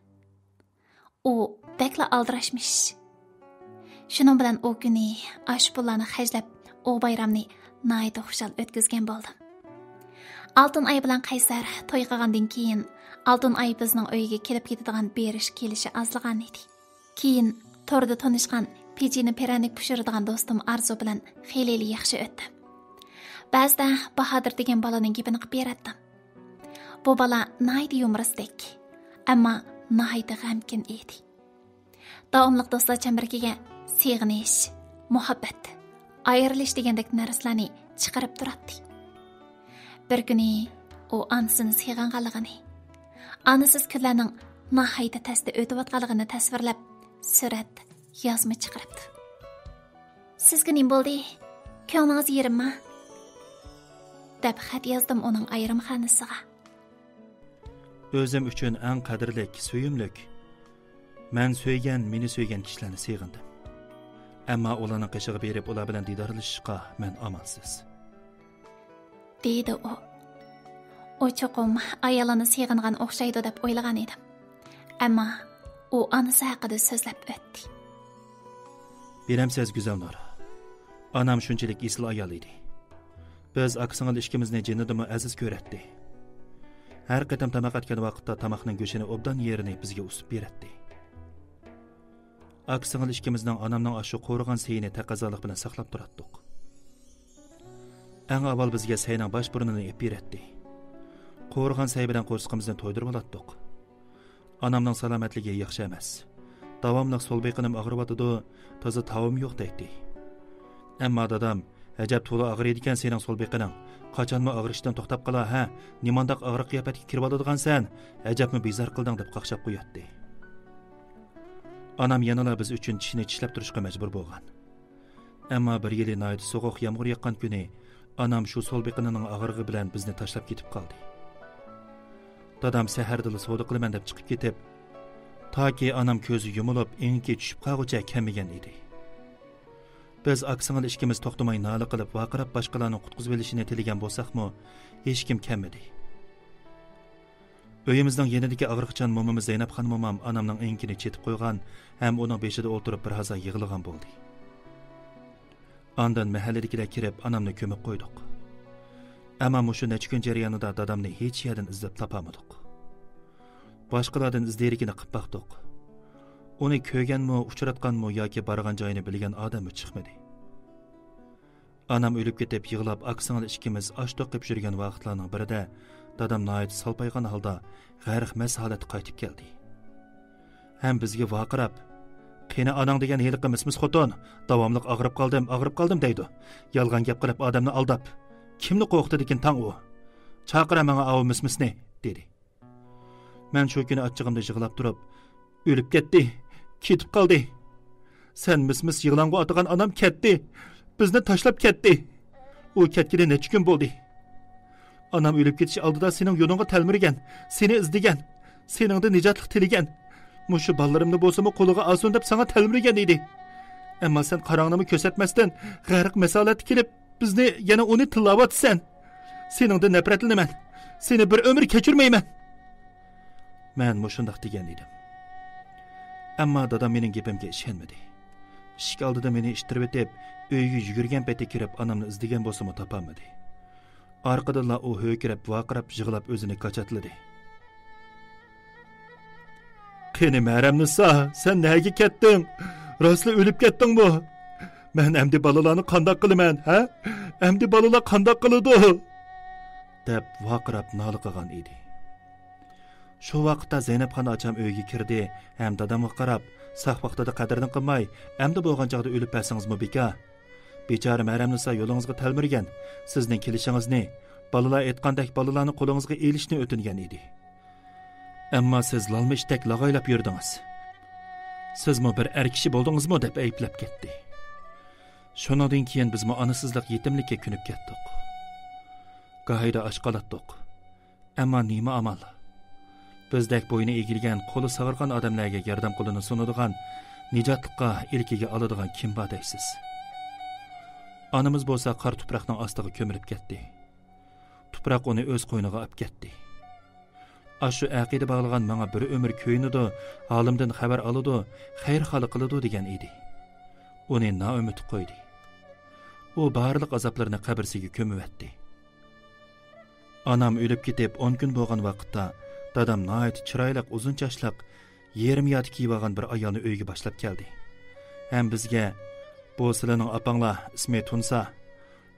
ئۇ بەكلا ئالدىراشمىش. شۇنىڭ بىلەن ئۇ كۈنى ئاشۇ پۇللارنى خەجلەپ، ئۇ بايرامنى ناھايىتى خۇشال ئۆتكۈزگەن بولدۇم. ئالتۇن ئاي بىلەن قەيسەر توي قىلغاندىن كېيىن، ئالتۇن ئاي بىزنىڭ ئۆيگە كېلىپ كېتىدىغان بېرىش كېلىشى ئازلىغانىدى. كېيىن توردا تونۇشقان پېچىنە پىرەنىك پىشۇرىدىغان دوستۇم ئارزۇ بىلەن خېلىلا ياخشى ئۆتتۈم. بەزىدە باھادىر دېگەن بالىنىڭ گېپىنى قىلىپ بېرەتتىم. بۇ بالا ناھايىتى يۇمۇرىستىك، ئەمما ناھايىتى غەمكىن ئىدى. داۋاملىق دوستلار چەمبىرىكىگە سېغىنىش، مۇھەببەت، ئايرىلىش دېگەندەك نەرسىلەرنى چىقىرىپ تۇراتتى. بىر كۈنى ئۇ ئانىسىنى سېغىنغانلىقىنى، ئانىسىز كۈنلەرنىڭ ناھايىتى تەستە ئۆتۈۋاتقانلىقىنى تەسۋىرلەپ، سۈرەت، يازما چىقىرىپتۇ. «سىزگە نېمە بولدى؟ كۆڭلىڭىز يېرىمما؟» دەپ خەت يازدىم ئۇنىڭ ئايرىمخانىسىغا. ئۆزۈم ئۈچۈن ئەڭ قەدىرلىك، سۆيۈملۈك، مەن سۆيگەن، مېنى سۆيگەن كىشىلەرنى سېغىندىم. ئەمما ئۇلارنىڭ قېشىغا بېرىپ، ئۇلار بىلەن دىدارلىشىشقا مەن ئامالسىز. دېدى ئۇ. ئۇ چوقۇم ئايالىنى سېغىنغان ئوخشايدۇ دەپ ئويلىغان ئىدىم. ئەمما ئۇ ئانىسى ھەققىدە سۆزلەپ ئۆتتى. بىلەمسىز، گۈزەلنۇر، ئانام شۇنچىلىك ئېسىل ئايال ئىدى. بىز ئاكا-سىڭىل ئىككىمىزنى جېنىدىنمۇ ئەزىز كۆرەتتى. ھەر قېتىم تاماق ئەتكەن ۋاقىتتا تاماقنىڭ گۆشىنى ئوبدان يېرىنى بىزگە ئۇسۇپ بېرەتتى. ئاكا-سىڭىل ئىككىمىزنىڭ ئانامنىڭ ئاشۇ قورۇغان سېيىنى تەقەززالىق بىلەن ساقلاپ تۇراتتۇق. ئەڭ ئاۋۋال بىزگە سەينىڭ باش بۇرنىنى ئېلىپ بېرەتتى. قورۇغان سەي بىلەن قورسىقىمىزنى تويدۇرۇۋالاتتۇق. ئانامنىڭ سالامەتلىكى ياخشى ئەمەس. داۋاملىق سول بېقىنىم ئاغرىۋاتىدۇ، تازا تاۋىم يوق دەيتتى. ئەمما دادام، ئەجەب تولا ئاغرىيدىكەن سېنىڭ سول بېقىنىڭ. قاچانمۇ ئاغرىشتىن توختاپ قالا ھە؟ نېمانداق ئاغرىق قىياپەتكە كىرىۋالىدىغانسەن؟ ئەجەبمۇ بىزار قىلدىڭ دەپ قاقشاپ قوياتتى. ئانام يەنىلا بىز ئۈچۈن چىشىنى چىشلەپ تۇرۇشقا مەجبۇر بولغان. ئەمما بىر يىلى ناھايىتى سوغۇق يامغۇر ياغقان كۈنى ئانام شۇ سول بېقىنىنىڭ ئاغرىقى بىلەن بىزنى تاشلاپ كېتىپ قالدى. دادام سەھەردىلا سودا قىلىمەن دەپ چىقىپ كېتىپ، تاكى ئانام كۆزى يۇمۇلۇپ، ئېڭىكى چۈشۈپ قالغۇچە كەلمىگەن ئىدى. بىز ئاكا-سىڭىل ئىككىمىز توختىماي نالە قىلىپ، ۋارقىراپ باشقىلارنىڭ قۇتقۇزۇۋېلىشىنى تىلىگەن بولساقمۇ، ھېچكىم كەلمىدى. ئۆيىمىزنىڭ يېنىدىكى ئاغرىقچان مومىمىز زەينەپخان مومام ئانامنىڭ ئېڭىكىنى چېتىپ قويغان ھەم ئۇنىڭ بېشىدا ئولتۇرۇپ بىر ھازا يىغلىغان بولدى. ئاندىن مەھەللىدىكىلەر كىرىپ ئانامنى كۆمۈپ قويدۇق. ئەمما مۇشۇ نەچچە كۈن جەريانىدا دادامنى ھېچ يەردىن ئىزدەپ تاپالمىدۇق. باشقىلاردىن ئىز دېرىكىنى قىپ باقتۇق. ئۇنى كۆرگەنمۇ، ئۇچراتقانمۇ ياكى بارغان جايىنى بىلگەن ئادەممۇ چىقمىدى. ئانام ئۆلۈپ كېتىپ يىغلاپ، ئاكا-سىڭىل ئىككىمىز ئاچ توق قېپىپ يۈرگەن ۋاقىتلارنىڭ بىرىدە دادام ناھايىتى سالپايغان ھالدا غەرق مەست ھالەتتە قايتىپ كەلدى. ھەم بىزگە ۋارقىراپ، «قېنى ئاناڭ دېگەن ھېلىقى مىس-مىس خوتۇن؟ داۋاملىق ئاغرىپ قالدىم، ئاغرىپ قالدىم دەيدۇ. يالغان گەپ قىلىپ ئادەمنى ئالداپ. كىمنى قورقۇتىدىكىن تاڭ ئۇ؟ چاقىرە ماڭا ئاۋۇ مىس-مىسنى» دېدى. مەن شۇ كۈنى ئاچچىقىمدا يىغلاپ تۇرۇپ، «ئۆلۈپ كەتتى، كېتىپ قالدى. سەن مىس-مىس يىغلاڭغۇ ئاتىغان ئانام كەتتى، بىزنى تاشلاپ كەتتى. ئۇ كەتكىلى نەچچە كۈن بولدى. ئانام ئۆلۈپ كېتىش ئالدىدا سېنىڭ يولۇڭغا تەلمۈرگەن، سېنى ئىزدىگەن، سېنىڭدىن نىجاتلىق تىلىگەن. مۇشۇ بالىلىرىمنى بولسىمۇ قولىغا ئالسۇن دەپ ساڭا تەلمۈرگەن ئىدى. ئەمما سەن قاراڭنىمۇ كۆرسەتمەستىن، غەرق مەست ھالەتتە كېلىپ، بىزنى يەنە ئۇنى تىللاۋاتىسەن. سېنىڭدىن نەپرەتلىنىمەن. سېنى بىر ئۆمۈر كەچۈرمەيمەن.» مەن مۇشۇنداق دېگەن ئىدىم. ئەمما دادام مېنىڭ گېپىمگە ئىشەنمىدى. ئىشىك ئالدىدا مېنى ئىتتىرىۋېتىپ، ئۆيگە يۈگۈرگەن پېتى كىرىپ، ئانامنى ئىزدىگەن بولسىمۇ تاپالمىدى. ئارقىدىنلا ئۇ ھۆركىرەپ، ۋارقىراپ، يىغلاپ ئۆزىنى كاچاتلىدى. «قېنى مەرەمنىسا، سەن نەگە كەتتىڭ؟ راستلا ئۆلۈپ كەتتىڭمۇ؟ مەن ئەمدى بالىلارنى قانداق قىلىمەن، ھە؟ ئەمدى بالىلار قانداق قىلىدۇ؟» دەپ ۋارقىراپ نالە قىلغان ئىدى. شۇ ۋاقىتتا زەينەپخان ئاچام ئۆيگە كىردى ھەم دادامغا قاراپ، «ساق ۋاقتىدا قەدرىنى قىلماي، ئەمدى بولغان چاغدا ئۆلۈپ بەرسىڭىزمۇ بىكار. بىچارە مەرەمنىسا يولىڭىزغا تەلمۈرگەن، سىزنىڭ كېلىشىڭىزنى، بالىلار ئېيتقاندەك بالىلارنى قولىڭىزغا ئېلىشنى ئۆتۈنگەن ئىدى. ئەمما سىز لالما ئىتتەك لاغايلاپ يۈردىڭىز. سىزمۇ بىر ئەر كىشى بولدىڭىزمۇ؟» دەپ ئەيىبلەپ كەتتى. شۇنىڭدىن كېيىن بىزمۇ ئانىسىزلىق، يېتىملىككە كۆنۈپ كەتتۇق. گاھىدا ئاچ قالاتتۇق. ئەمما نېمە ئامال؟ بىزدەك بوينى ئېگىلگەن، قولى ساغرىغان ئادەملەرگە ياردەم قولىنى سۇنىدىغان، نىجاتلىققا ئىلكىگە ئالىدىغان كىم بار دەيسىز؟ ئانىمىز بولسا قارا تۇپراقنىڭ ئاستىغا كۆمۈلۈپ كەتتى. تۇپراق ئۇنى ئۆز قوينىغا ئاپ كەتتى. ئاشۇ ئەقىدە باغلىغان ماڭا بىر ئۆمۈر كۆيۈنىدۇ، ھالىمدىن خەۋەر ئالىدۇ، خەير-خالا قىلىدۇ دېگەن ئىدى. ئۇنى نائۈمىد قويدى. ئۇ بارلىق ئازابلىرىنى قەبرىسىگە كۆمۈۋەتتى. ئانام ئۆلۈپ كېتىپ ئون كۈن بولغان ۋاقىتتا، دادام ناھايىتى چىرايلىق، ئۇزۇن چاچلىق، يېرىم ياتا كىيىۋالغان بىر ئايالنى ئۆيگە باشلاپ كەلدى. ھەم بىزگە، «بۇ سىلىنىڭ ئاپاڭلار، ئىسمى تۇنسا.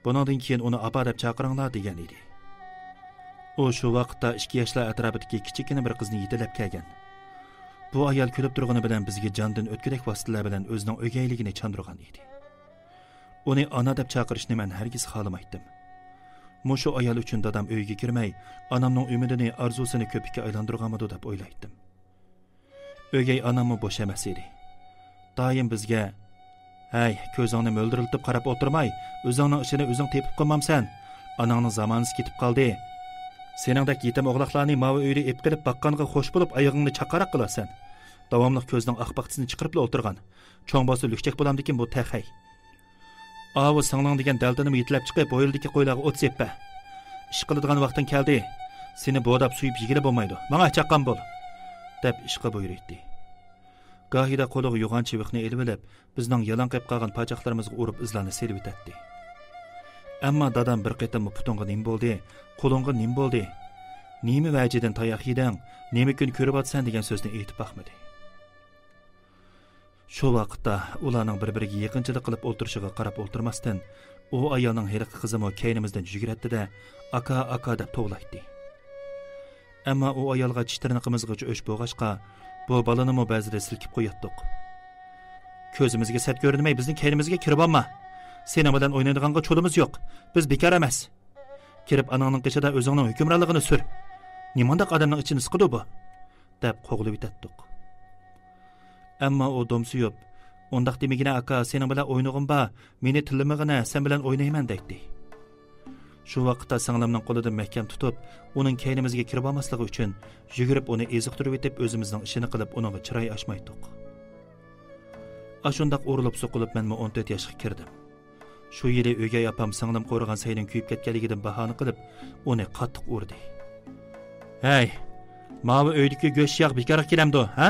بۇنىڭدىن كېيىن ئۇنى ئاپا دەپ چاقىرىڭلار» دېگەن ئىدى. ئۇ شۇ ۋاقىتتا ئىككى ياشلار ئەتراپىدىكى كىچىككىنە بىر قىزنى يېتىلەپ كەلگەن. بۇ ئايال كۈلۈپ تۇرغىنى بىلەن بىزگە جاندىن ئۆتكۈدەك ۋاسىتىلەر بىلەن ئۆزىنىڭ ئۆگەيلىكىنى چاندۇرغان ئىدى. ئۇنى ئانا دەپ چاقىرىشنى مەن ھەرگىز خالىمايتتىم. مۇشۇ ئايال ئۈچۈن دادام ئۆيگە كىرمەي، ئانامنىڭ ئۈمىدىنى، ئارزۇسىنى كۆپۈككە ئايلاندۇرغانمىدۇ دەپ ئويلايتتىم. ئۆگەي ئاناممۇ بوش ئەمەس ئىدى. دائىم بىزگە، «ھەي، كۆزۈڭنى مۆلدۈرلىتىپ قاراپ ئولتۇرماي، ئۆزۈڭنىڭ ئىشىنى ئۆزۈڭ تېپىپ قىلمامسەن؟ ئاناڭنىڭ زامانىسى كېتىپ قالدى. سېنىڭدەك يېتىم ئوغلاقلارنى ماۋۇ ئۆيدە ئېلىپ قېلىپ باققانغا خوش بولۇپ، ئايىغىڭنى چاققانراق قىلارسەن. داۋاملىق كۆزنىڭ ئاق پاختىسىنى چىقىرىپلا ئولتۇرغان. چوڭ بولسا لۈكچەك بولامدىكىن بۇ تېخەي. ئاۋۇ سىڭلىڭ دېگەن دەلدىنىمۇ يېتىلەپ چىقىپ، ھويلىدىكى قويلارغا ئوت سېپىپ بەر. ئىش قىلىدىغان ۋاقتىڭ كەلدى. سېنى بورداپ سۆيۈپ يېگىلى بولمايدۇ. ماڭە، چاققان بول!» دەپ ئىشقا بۇيرۇيتتى. گاھىدا قولىغا يوغان چىۋىقنى ئېلىۋېلىپ، بىزنىڭ يالاڭ قېلىپ قالغان پاچاقلىرىمىزغا ئۇرۇپ ئىزلارنى سېلىۋېتەتتى. ئەمما دادام بىر قېتىممۇ پۇتۇڭغا نېمە بولدى، قولۇڭغا نېمە بولدى، نېمە ۋەجىدىن تاياق يېدىڭ، نېمە كۈن كۆرۈۋاتىسەن دېگەن سۆزنى ئېيتىپ باقمىدى. شۇ ۋاقىتتا ئۇلارنىڭ بىر-بىرىگە يېقىنچىلىق قىلىپ ئولتۇرۇشىغا قاراپ ئولتۇرماستىن، ئۇ ئايالنىڭ ھېلىقى قىزىمۇ كەينىمىزدىن يۈگۈرەتتى-دە، «ئاكا، ئاكا» دەپ توۋلايتتى. ئەمما ئۇ ئايالغا چىش تىرنىقىمىزغىچە ئۆچ بولغاچقا، بۇ بالىنىمۇ بەزىدە سىلكىپ قوياتتۇق. «كۆزىمىزگە سەت كۆرۈنمەي، بىزنىڭ كەينىمىزگە كىرىۋالما. سېنىڭ بىلەن ئوينايدىغانغا چولىمىز يوق. بىز بىكار ئەمەس. كىرىپ ئاناڭنىڭ قېشىدا ئۆزۈڭنىڭ ھۆكۈمرانلىقىنى سۈر. نېمانداق ئادەمنىڭ ئىچىنى سىقىدۇ بۇ؟» دەپ قوغلىۋېتەتتۇق. ئەمما ئۇ دومسىيىپ، «ئۇنداق دېمىگىنە ئاكا، سېنىڭ بىلەن ئوينىغۇم بار، مېنى تىللىمىغىنە، سەن بىلەن ئوينايمەن» دەيتتى. شۇ ۋاقىتتا سىڭلىمنىڭ قولىدىن مەھكەم تۇتۇپ، ئۇنىڭ كەينىمىزگە كىرىۋالماسلىقى ئۈچۈن، يۈگۈرۈپ ئۇنى ئېزىقتۇرۇۋېتىپ، ئۆزىمىزنىڭ ئىشىنى قىلىپ، ئۇنىڭغا چىراي ئاچمايتتۇق. ئاشۇنداق ئۇرۇلۇپ سوقۇلۇپ مەنمۇ ئون تۆت ياشقا كىردىم. شۇ يىلى ئۆگەي ئاپام سىڭلىم قورۇغان سەينىڭ كۆيۈپ كەتكەنلىكىدىن باھانە قىلىپ، ئۇنى قاتتىق ئۇردى. «ھەي، ماۋۇ ئۆيدىكى گۆش ياغ بىكارغا كېلەمدۇ، ھە؟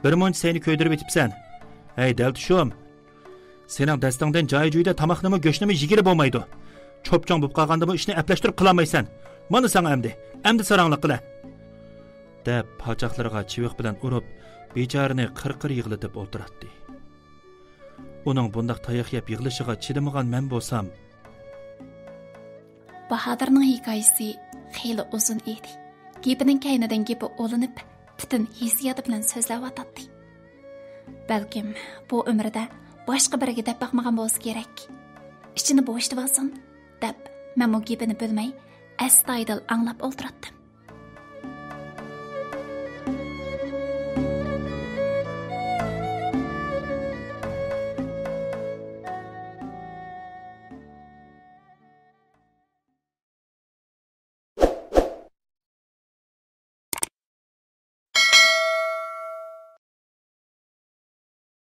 بىر مۇنچە سەينى كۆيدۈرۈپ ئېتىپسەن. ھەي، دەلتۇشۇم! سېنىڭ دەستىڭدىن جايى جويىدا تاماقنىمۇ، گۆشنىمۇ يېگىلى بولمايدۇ. چوپچوڭ بولۇپ قالغاندىمۇ ئىشنى ئەپلەشتۈرۈپ قىلالمايسەن. مانا ساڭا ئەمدى، ئەمدى ساراڭلىق قىلە!» دەپ، پاچاقلىرىغا چىۋىق بىلەن ئۇرۇپ، بىچارىنى قىر-قىر يىغلىتىپ ئولتۇراتتى. ئۇنىڭ بۇنداق تاياق يەپ يىغلىشىغا چىدىمىغان مەن بولسام، باھادىرنىڭ ھېكايىسى خېلى ئۇزۇن ئىدى. گېپىنىڭ كەينىدىن گېپى ئۇلىنىپ، پۈتۈن ھېسسىياتى بىلەن سۆزلەۋاتاتتى. بەلكىم، بۇ ئۆمرىدە باشقا بىرىگە دەپ باقمىغان بولسا كېرەك. «ئىچىنى بوشىتىۋالسۇن» دەپ، مەنمۇ گېپىنى بۆلمەي، ئەستايىدىل ئاڭلاپ ئولتۇراتتىم.